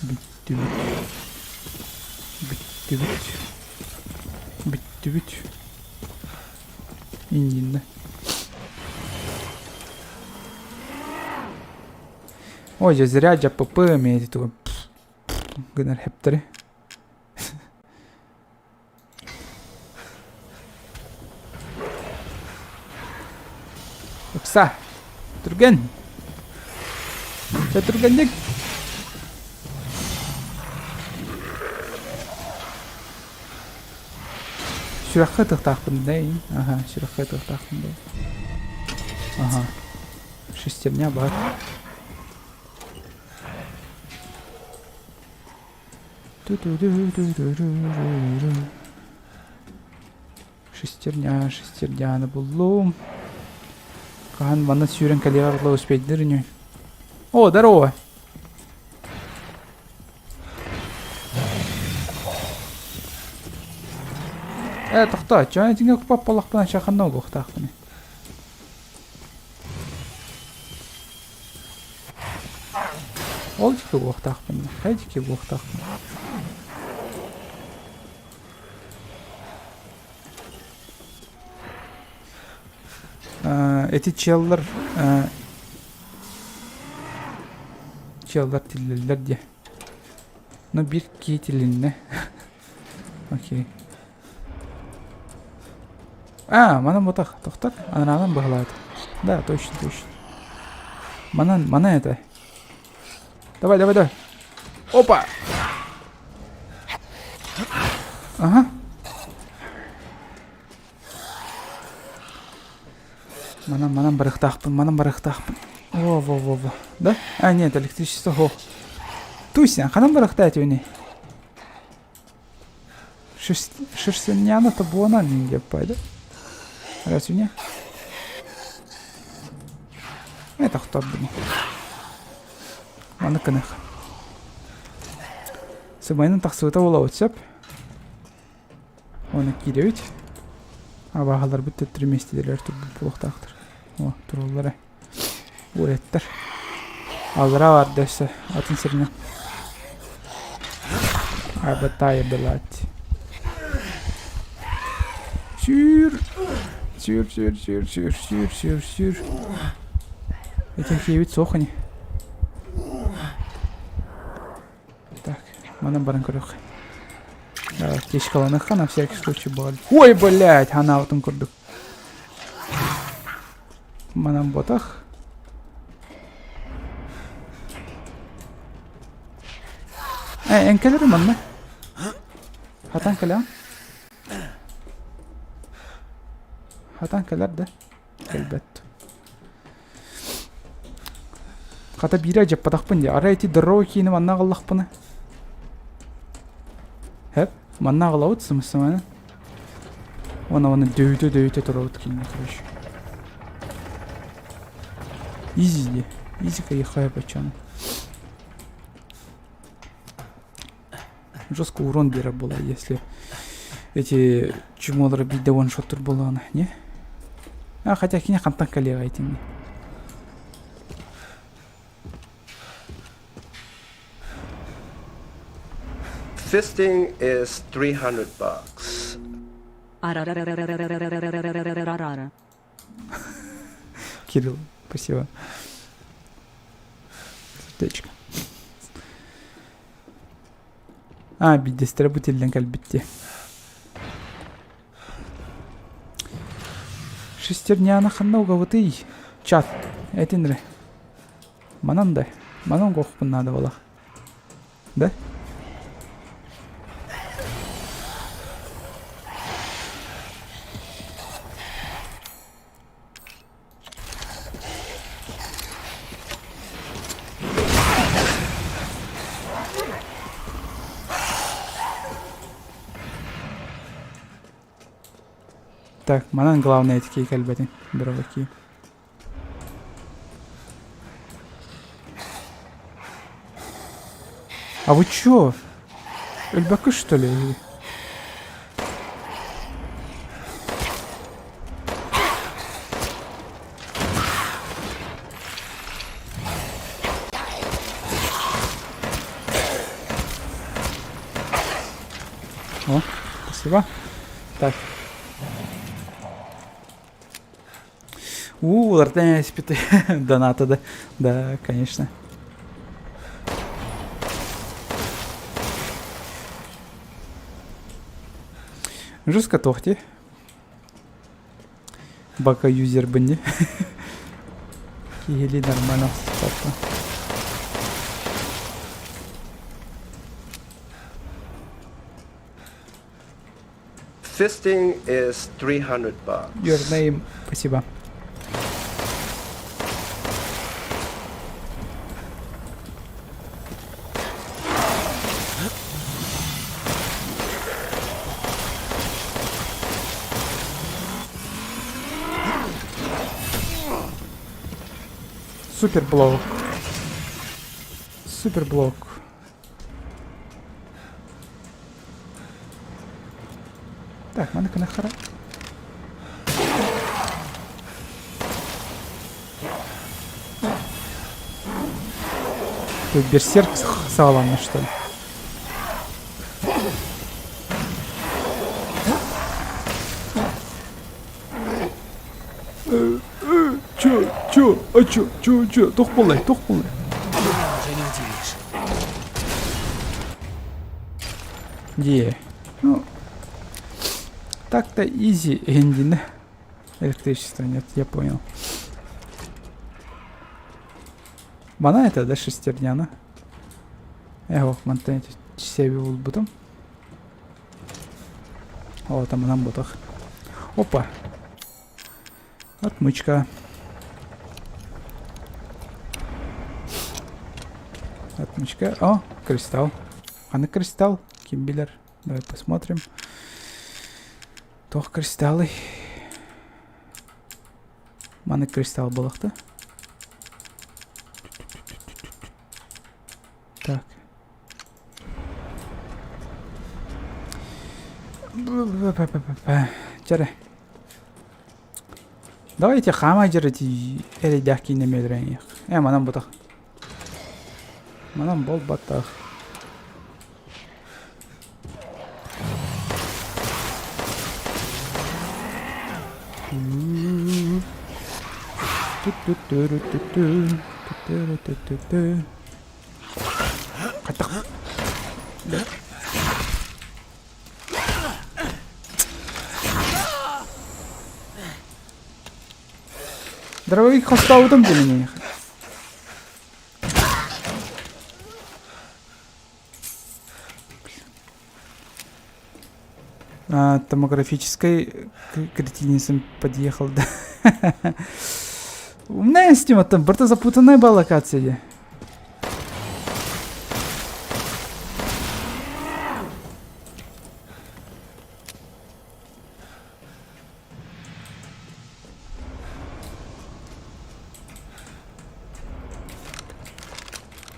Бүттүбүт. Бүттүбүт. Бүттүбүт. Иннинэ. Ой, дьэ зря дьаппыппы эмиэ тугу гынар хэптэри. Ыкса! Түргэн! Дьэ түргэнник! Сүрэххэ ытыахтаахпын да Аха, сүрэххэ ытыахтаахпын да. Аха. Шестерня баар. Шестерня, шестерняны буллум. Хаһан манна сүүрэн кэлиэҕэр ыла успейдыр ини. О, здорово! Э, тохтоо, чоон итингэ купаппалахпына чаханна олуохтаахпын. Ол диэки буолуохтаахпын, хайа диэки буолуохтаахпын. Эти челлар челлар тиллэллэр диэ. Ну биир киһи тилиннэ. Окей. А, манан ботах, тохтор, анараанан быһалаат. Да, точно, точно. Манан, мана это. Давай, давай, давай. Опа! Ага. Манан, манан барыхтаахпын, манан барыхтаахпын. Во, во, во, во. Да? А, нет, электричество, хо. Туйся, ханан барыхтаат үни? Шерстяняна тобуона диэппай да? Разве не? Это тохтордум. Маны кынах. Сымайнын тахсыбыта буолабыт сөп. Оны киирэбит. Абааһыларбыт төттөрү миэстэлэригэр турбут буолуохтаахтар. О, тураллар ээ. Урэттэр. Аллараа барда өссө атын сиринэн. Абатай блядь. Сүүр. Сүүр, сүүр, сүүр, сүүр, сүүр, сүүр, сүүр. Ити киэбит суох ини. Так, манан баран көрүөх. Аптечкаланыхха на всякий случай баар. Ой, блядь, ханаабытын курдук. Манан ботах. Э, эҥкэлэри манна. Хатан кэлэҕин? Хатан кэлэр да? Кэлбэт. Хата биирэ дьаппатахпын дии. Арай ити здоровый киини манна аҕаллахпына. Хэп, манна аҕалабыт сымыс-сыманы. Уонна уонна дөйүтэ-дөйүтэ турабыт кинини, короче. Изи дии. Изи кайыххая баччаны. Жестко урон биэрэр буолар, если эти чумолары биирдэ one-шоттур буоллаҕына, не? А, хотя кини хантан кэлиэҕэ итинни. Fisting is 300 bucks. Кирилл, спасибо. Сердечко. А, биирдэстэрэ бу тиллэн кэлбит дии. Шестерняна ханна угабытый? Чат, этин эрэ. Манан да, манан угуохпун наада буолах. Да? Так, манан главное этикей кэлбэтин, дроваки. А вы чё? Өлбөккө что ли? О, спасибо. Так. У, Артемий спиты. Доната, да. Да, конечно. Жестко тохти. Бака юзер бынни. Киһили нормально спатта. Fisting is 300 bucks. Your name. Спасибо. Супер блок. Супер блок. Так, маны кынахара. Тут берсерк саҕаланна что ли? Чё, чё, а чё, чё, чё, туох буоллай, туох буоллай? Меня уже не удивишь. Дии. Ну, так-то изи эндин. Электричества нет, я понял. Мана это, да, шестерняна? Эх, мантан себи булбутум. О, там нам ботах. Опа. Отмычка. Отмычка. О, кристалл. А на кристалл? Кимбилер. Давай посмотрим. Туох кристаллы. Маны кристалл буолахта. Так. Чэрэ. Давайте хаама дьэрити эрэйдээх киинэ мөлрэн Э, манан бутах. Манан буолбатах. Хайдах? Дробовик хостообутум дии мин эйиэхэ. А, томографической кретинизм подъехал, да. Умная система, там барыта запутанная была локация дии.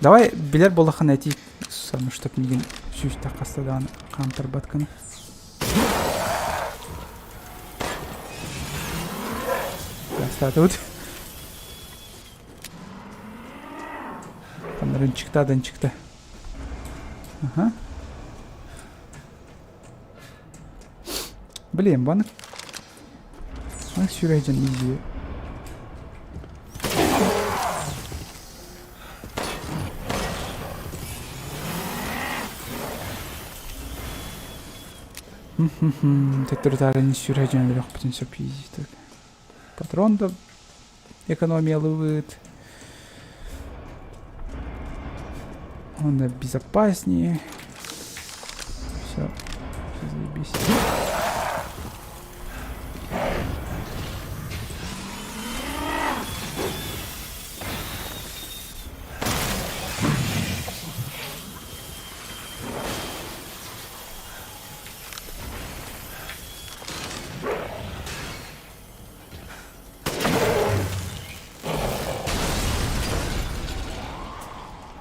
Давай билэр буоллаххына этии сану чтоб миигин сүүстэх хаста даҕаны хаамтарбат гына. Бастаатыбыт. Ханна ынчыкта да ынчыкта. Аха. Блин, баны сүүрэ сылдьан изи. Төттөрү-таары сүүрэ сылдьан өлүөхпүтүн сөп изи так. Патрон да экономиялыыбыт. Он безопаснее. Все, все заебись.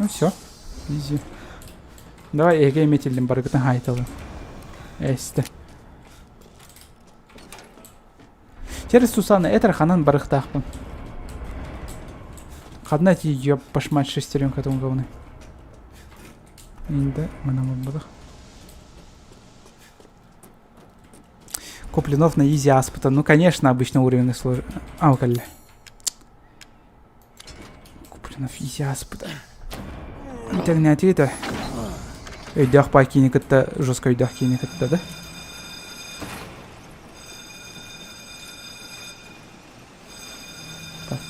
Ну все, изи. Давай эгэ метеллин барыгытын хайталы. Эсте. Через Сусана этер ханан барыхтаахпын. Ханна ти ёб пашмать шестеренка тунговны. Инде мана буду. Куплинов на изи аспыта. Ну, конечно, обычно уровень сложный. А, укалля. Куплинов изи аспыта. Интернете Өйдөөх бай киини кытта жестко өйдөөх киини кытта да?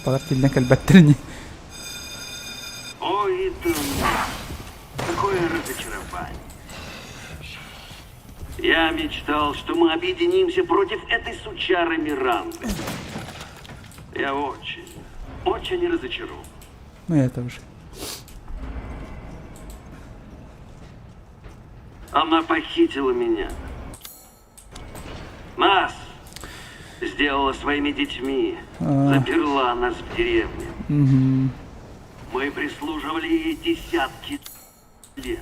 Балар тиллэн кэлбэттэрини. Ой, Итан, какое разочарование. Я мечтал, что мы объединимся против этой сучары Миранды. Я очень, очень разочарован. Ну, я тоже. Она похитила меня. Нас сделала своими детьми. Заперла нас в деревне. Угу. Мы прислуживали ей десятки лет.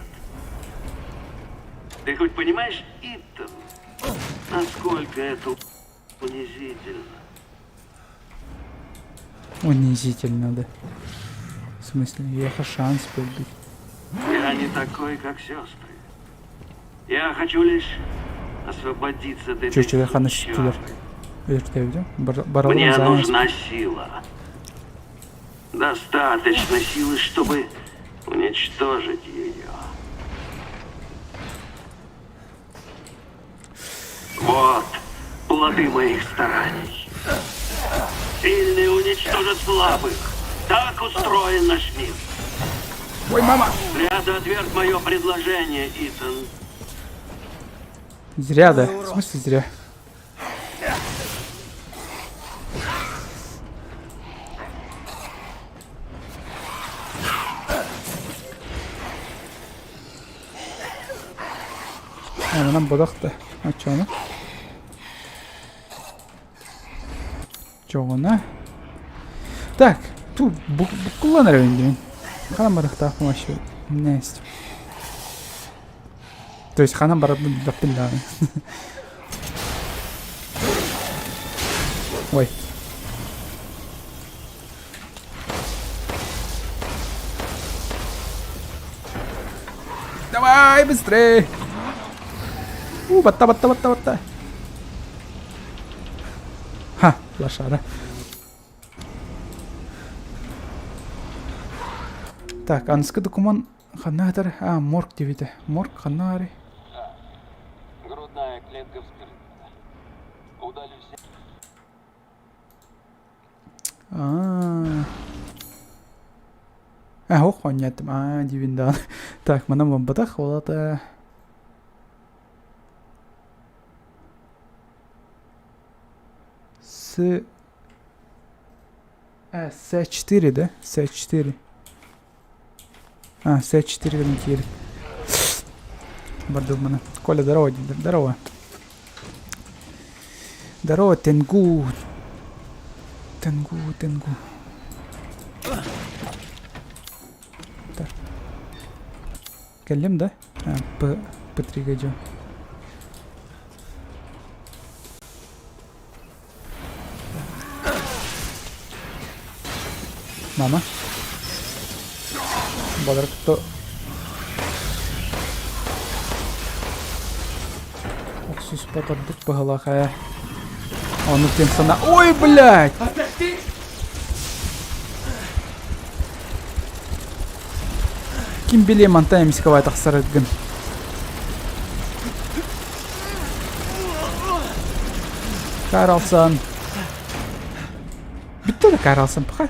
Ты хоть понимаешь, Итан, насколько это унизительно? Унизительно, да. В смысле, я шанс был. Я не такой, как сестры. Я хочу лишь освободиться от этой Чүчүлэр ханна сучары. сүттүлэр. Өртөөбүтүм. Бараллан Мне заан нужна сила. Достаточно силы, чтобы уничтожить ее. Вот плоды моих стараний. Сильные уничтожат слабых. Так устроен наш мир. Ой, мама! Зря ты отверг мое предложение, Итан. Зря, да. В смысле зря? Анан бодохто. Очону. Чоҕуна. Так, ту буккуллан эрэ диэн. Ханан барыахтаахпын вообще несть. То есть ханан барарбын билбэппин даҕаны. Ой. Давай, быстрее! У, батта, батта, батта, батта. Ха, лошара. Так, аныскы документ ханна атар? А, морг диэбитэ. Морг ханна аарый? Грудная клетка вскрыта. Удалю все. Аа. А, ох, онньоттум. Аа, диибин даҕаны. Так, манан буолбатах, ол аата С... А, С4, да? С4. А, С4 гынан киирик. Бардылмана. Коля, здорово, здорово. Здорово, Тенгу. Тенгу, Тенгу. Так. Кэллим да? А, П, П3 дьон. Мама. Балар кто? Түсүспэт ордук быһылаах ээ. Ону ким сана... Ой, блядь! Опять ты? Ким билиэ мантан эмискэ тахсарыгын. Карлсон. Бүттэ да Карлсон паха.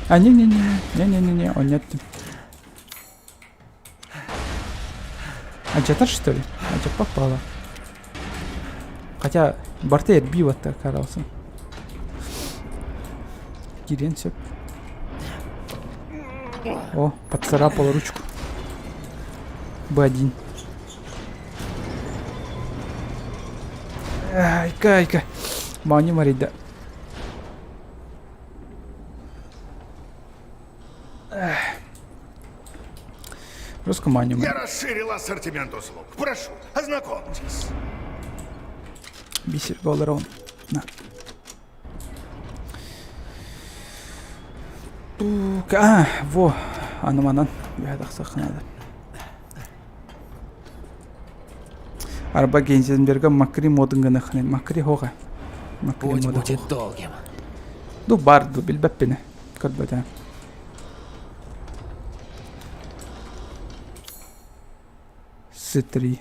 А, не-не-не, не-не-не-не, он нет. Алдьатар что ли? Алдьаппат баҕала. Хотя барыта эрбии батта Карлсон. Киириэн сөп. О, поцарапала ручку. Б1. Айка, айка. Маня Марида. Роскоманию. Я расширил ассортимент услуг. Прошу, ознакомьтесь. Бисер долларов. На. А, во, аны манан надо. Арба Гейзенберга Макри модун гынахны. Макри хоға. Макри Путь мода будет долгим. Ду бар ду билбэппинэ. Көрбөтө. С3.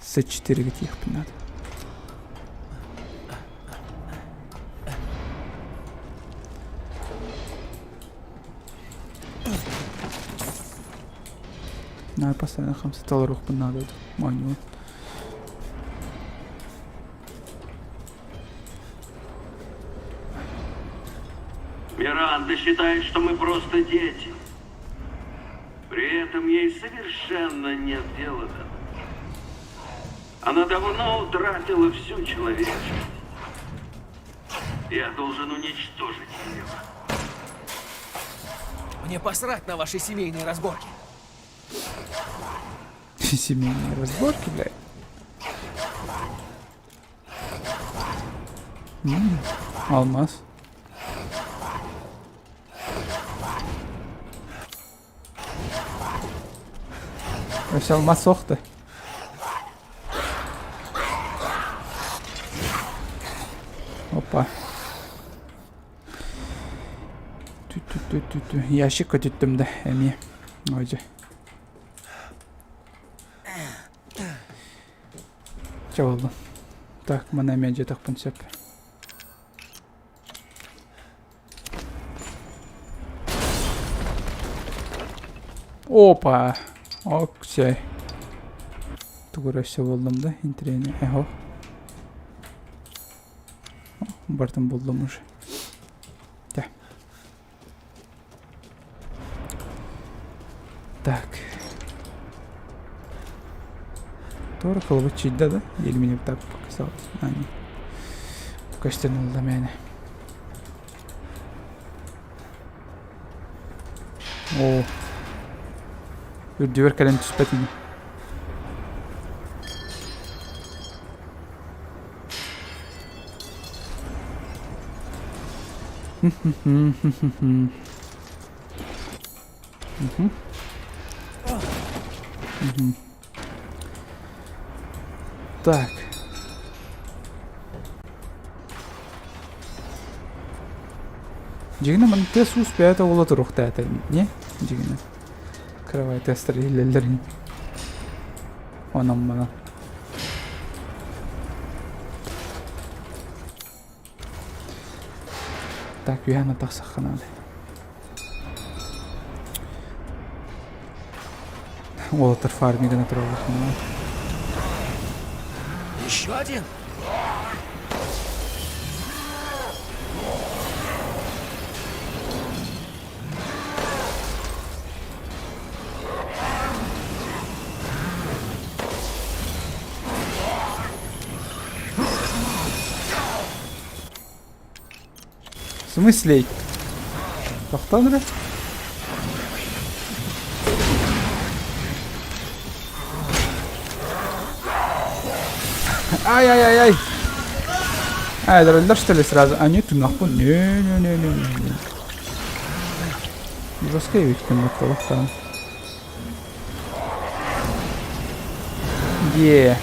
С4 гытиэхпин надо. Наар постоянно хамсаталаруохпун наада моонньуун. Миранда считает, что мы просто дети. При этом ей совершенно нет дела до нас. Она давно утратила всю человечность. Я должен уничтожить ее. Мне посрать на ваши семейные разборки. Семейные разборки, блядь. М, Алмаз. Өссө алмаз суох да. Опа. Тү-тү-тү-тү-тү. Ящик көтүттүм да эмиэ. Ой, Чэ буоллун. Так, маны эмиэ дьиэтэхпин сөп. Опа! Оксей. Тугу эрэ өссө буллум да, интириэни эһо. Бартын буллум уже. Дьэ. Так. Туора кылабыччыйда да? Или мне так показалось? А, не. Көстөн ылла мээнэ. Оо. Үрдүбэр кэлэн түспэт ини. Так. Дьигинэ маны тыас уус бэйэтэ уола туруохтаата не дьигинэ кровать тыастар иһиллэллэрин онон манан Так үөһээн тахсахха наада. Уолаттар фарми гына тураллар. Еще один? В смысле? Тохтоон эрэ. Ай-ай-ай-ай! А, это что ли сразу? А нет, нахуй. Не-не-не-не-не. Жесткая ведь там. Е.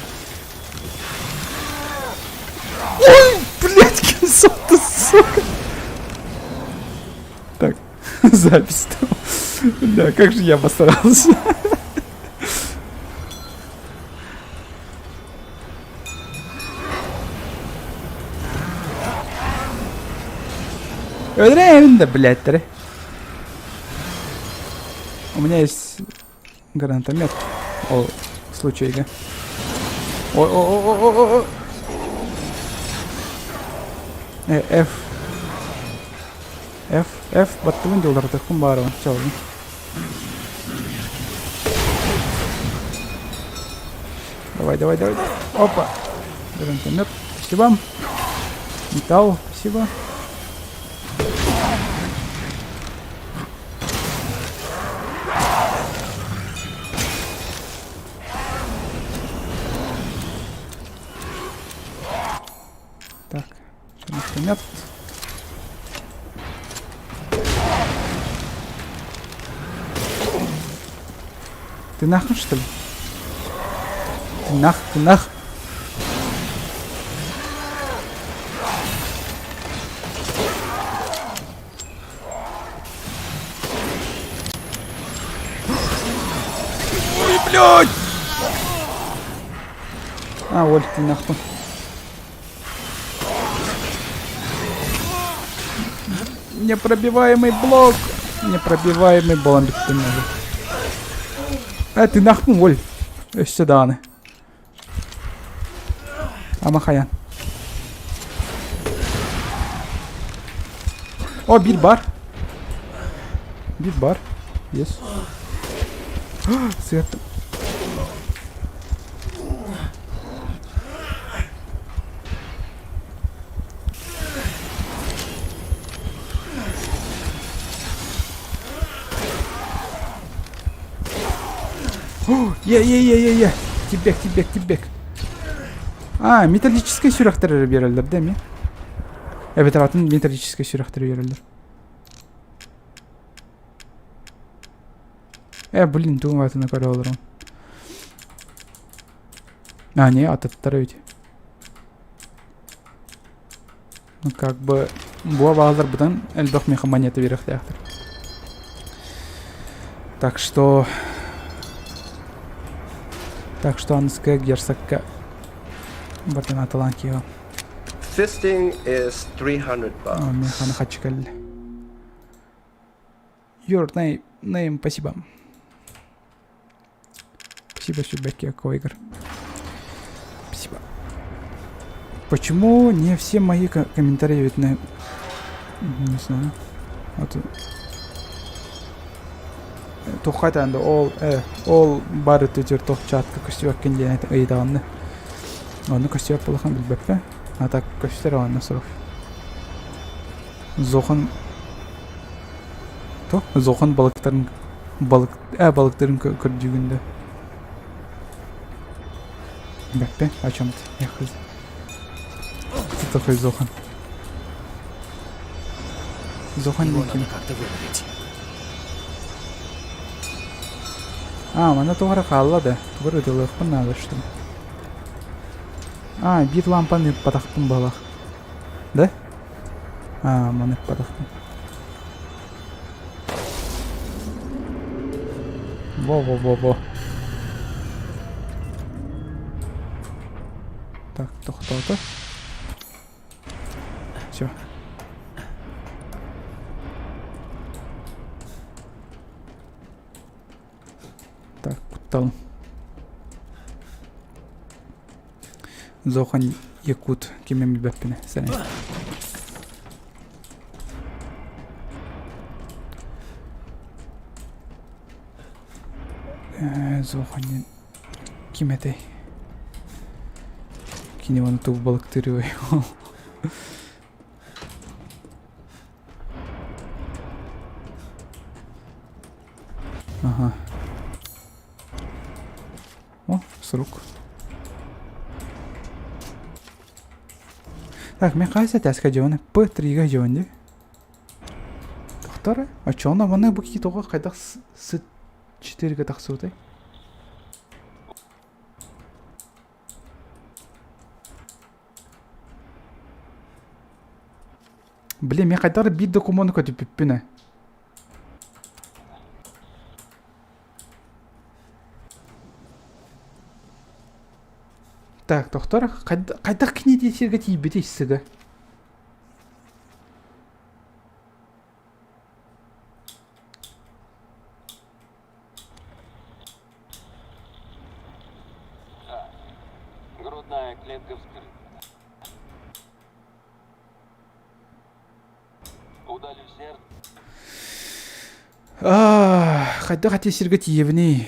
Ой, блядь, ты, сука. Так, запись там. Бля, как же я обосрался. Өлөрөбүн да, блядь, У меня есть гранатомет. Ол случайга. Ой, о, о, о, о, о. Э, F. F, F баттыбын дьуллартыахпын баарыбын. Чалбын. Давай, давай, давай. Опа. Гранатомет. Спасибо. Металл, спасибо. Так, гранатомет. Ты нахуй, что ли? Ты нах, ты нах. Ой, блядь! А, Оль, ты нахуй. Непробиваемый блок! Непробиваемый буолан бүттүм Э, ты нахуй, Оль. Өссө даҕаны. Ама хайан. О, биир бар. Биир бар. Yes. Сыаттым. Е-е-е-е-е! Тибек, тибек, тибек. А, металлическай сүрэхтэр эрэ биэрэллэр да эмиэ? Эбэтэр атын металлическай сүрэхтэри биэрэллэр. Э, блин, тугун атына көрө олорон. А, не, атыттар эбит. Ну, как бы, буа бааларбытын элбэх миэхэ монета биэриэхтээхтэр. Так что... Так что аныскы герцогка бартын атылаан киһи. Fisting is 300 bucks. Миэхэ хаччы кэллэ. Your name, name, спасибо. Спасибо, Сюбеки, Койгер. Спасибо. Почему не все мои комментарии видны? Не знаю. Вот. Туохха да ол э, ол бары түтүр тох чатка көстүбэккин диэн ыйытаҕынна. Онно көстүбэт буолахан билбэппэ. А так көстөр онно сурук. Зохан То Зохан балыктарын балык э балыктарын көрдүүгүн да. Бэппэ, о чем ты? Я хз. Кто такой Зохан? Зохан Его диэн ким? надо как-то выловить. А, манна туох эрэ хаалла да. Тугу эрэ ытыалыахпын наада что ли? А, биир лампаны ыппатахпын баҕалаах. Да? Аа, маны ыппатахпын. Во-во-во-во. Так, тохтоото. Все. Так, кутталым. Зохан Якут кимин билбэппин сэрэн. Зохан ким этэй? Кини оны тугу балыктыырый Ага. О, сурук. Так, мен хайсы этээскэ дьиэбин П3-га дьиэбин дии. Тохтор, оччоҕуна манна бу киһи тоҕо хайдах с 4-га тахсыбытай? Блин, мен хайдах эрэ биир докумуону көтүппүппүн ээ. Так, доктор, хайдах кини ити сиргэ тиийбитий сыга? Грудная клетка вскрыта. Удалю сердце. Хайдах ити сиргэ тиийэбиний?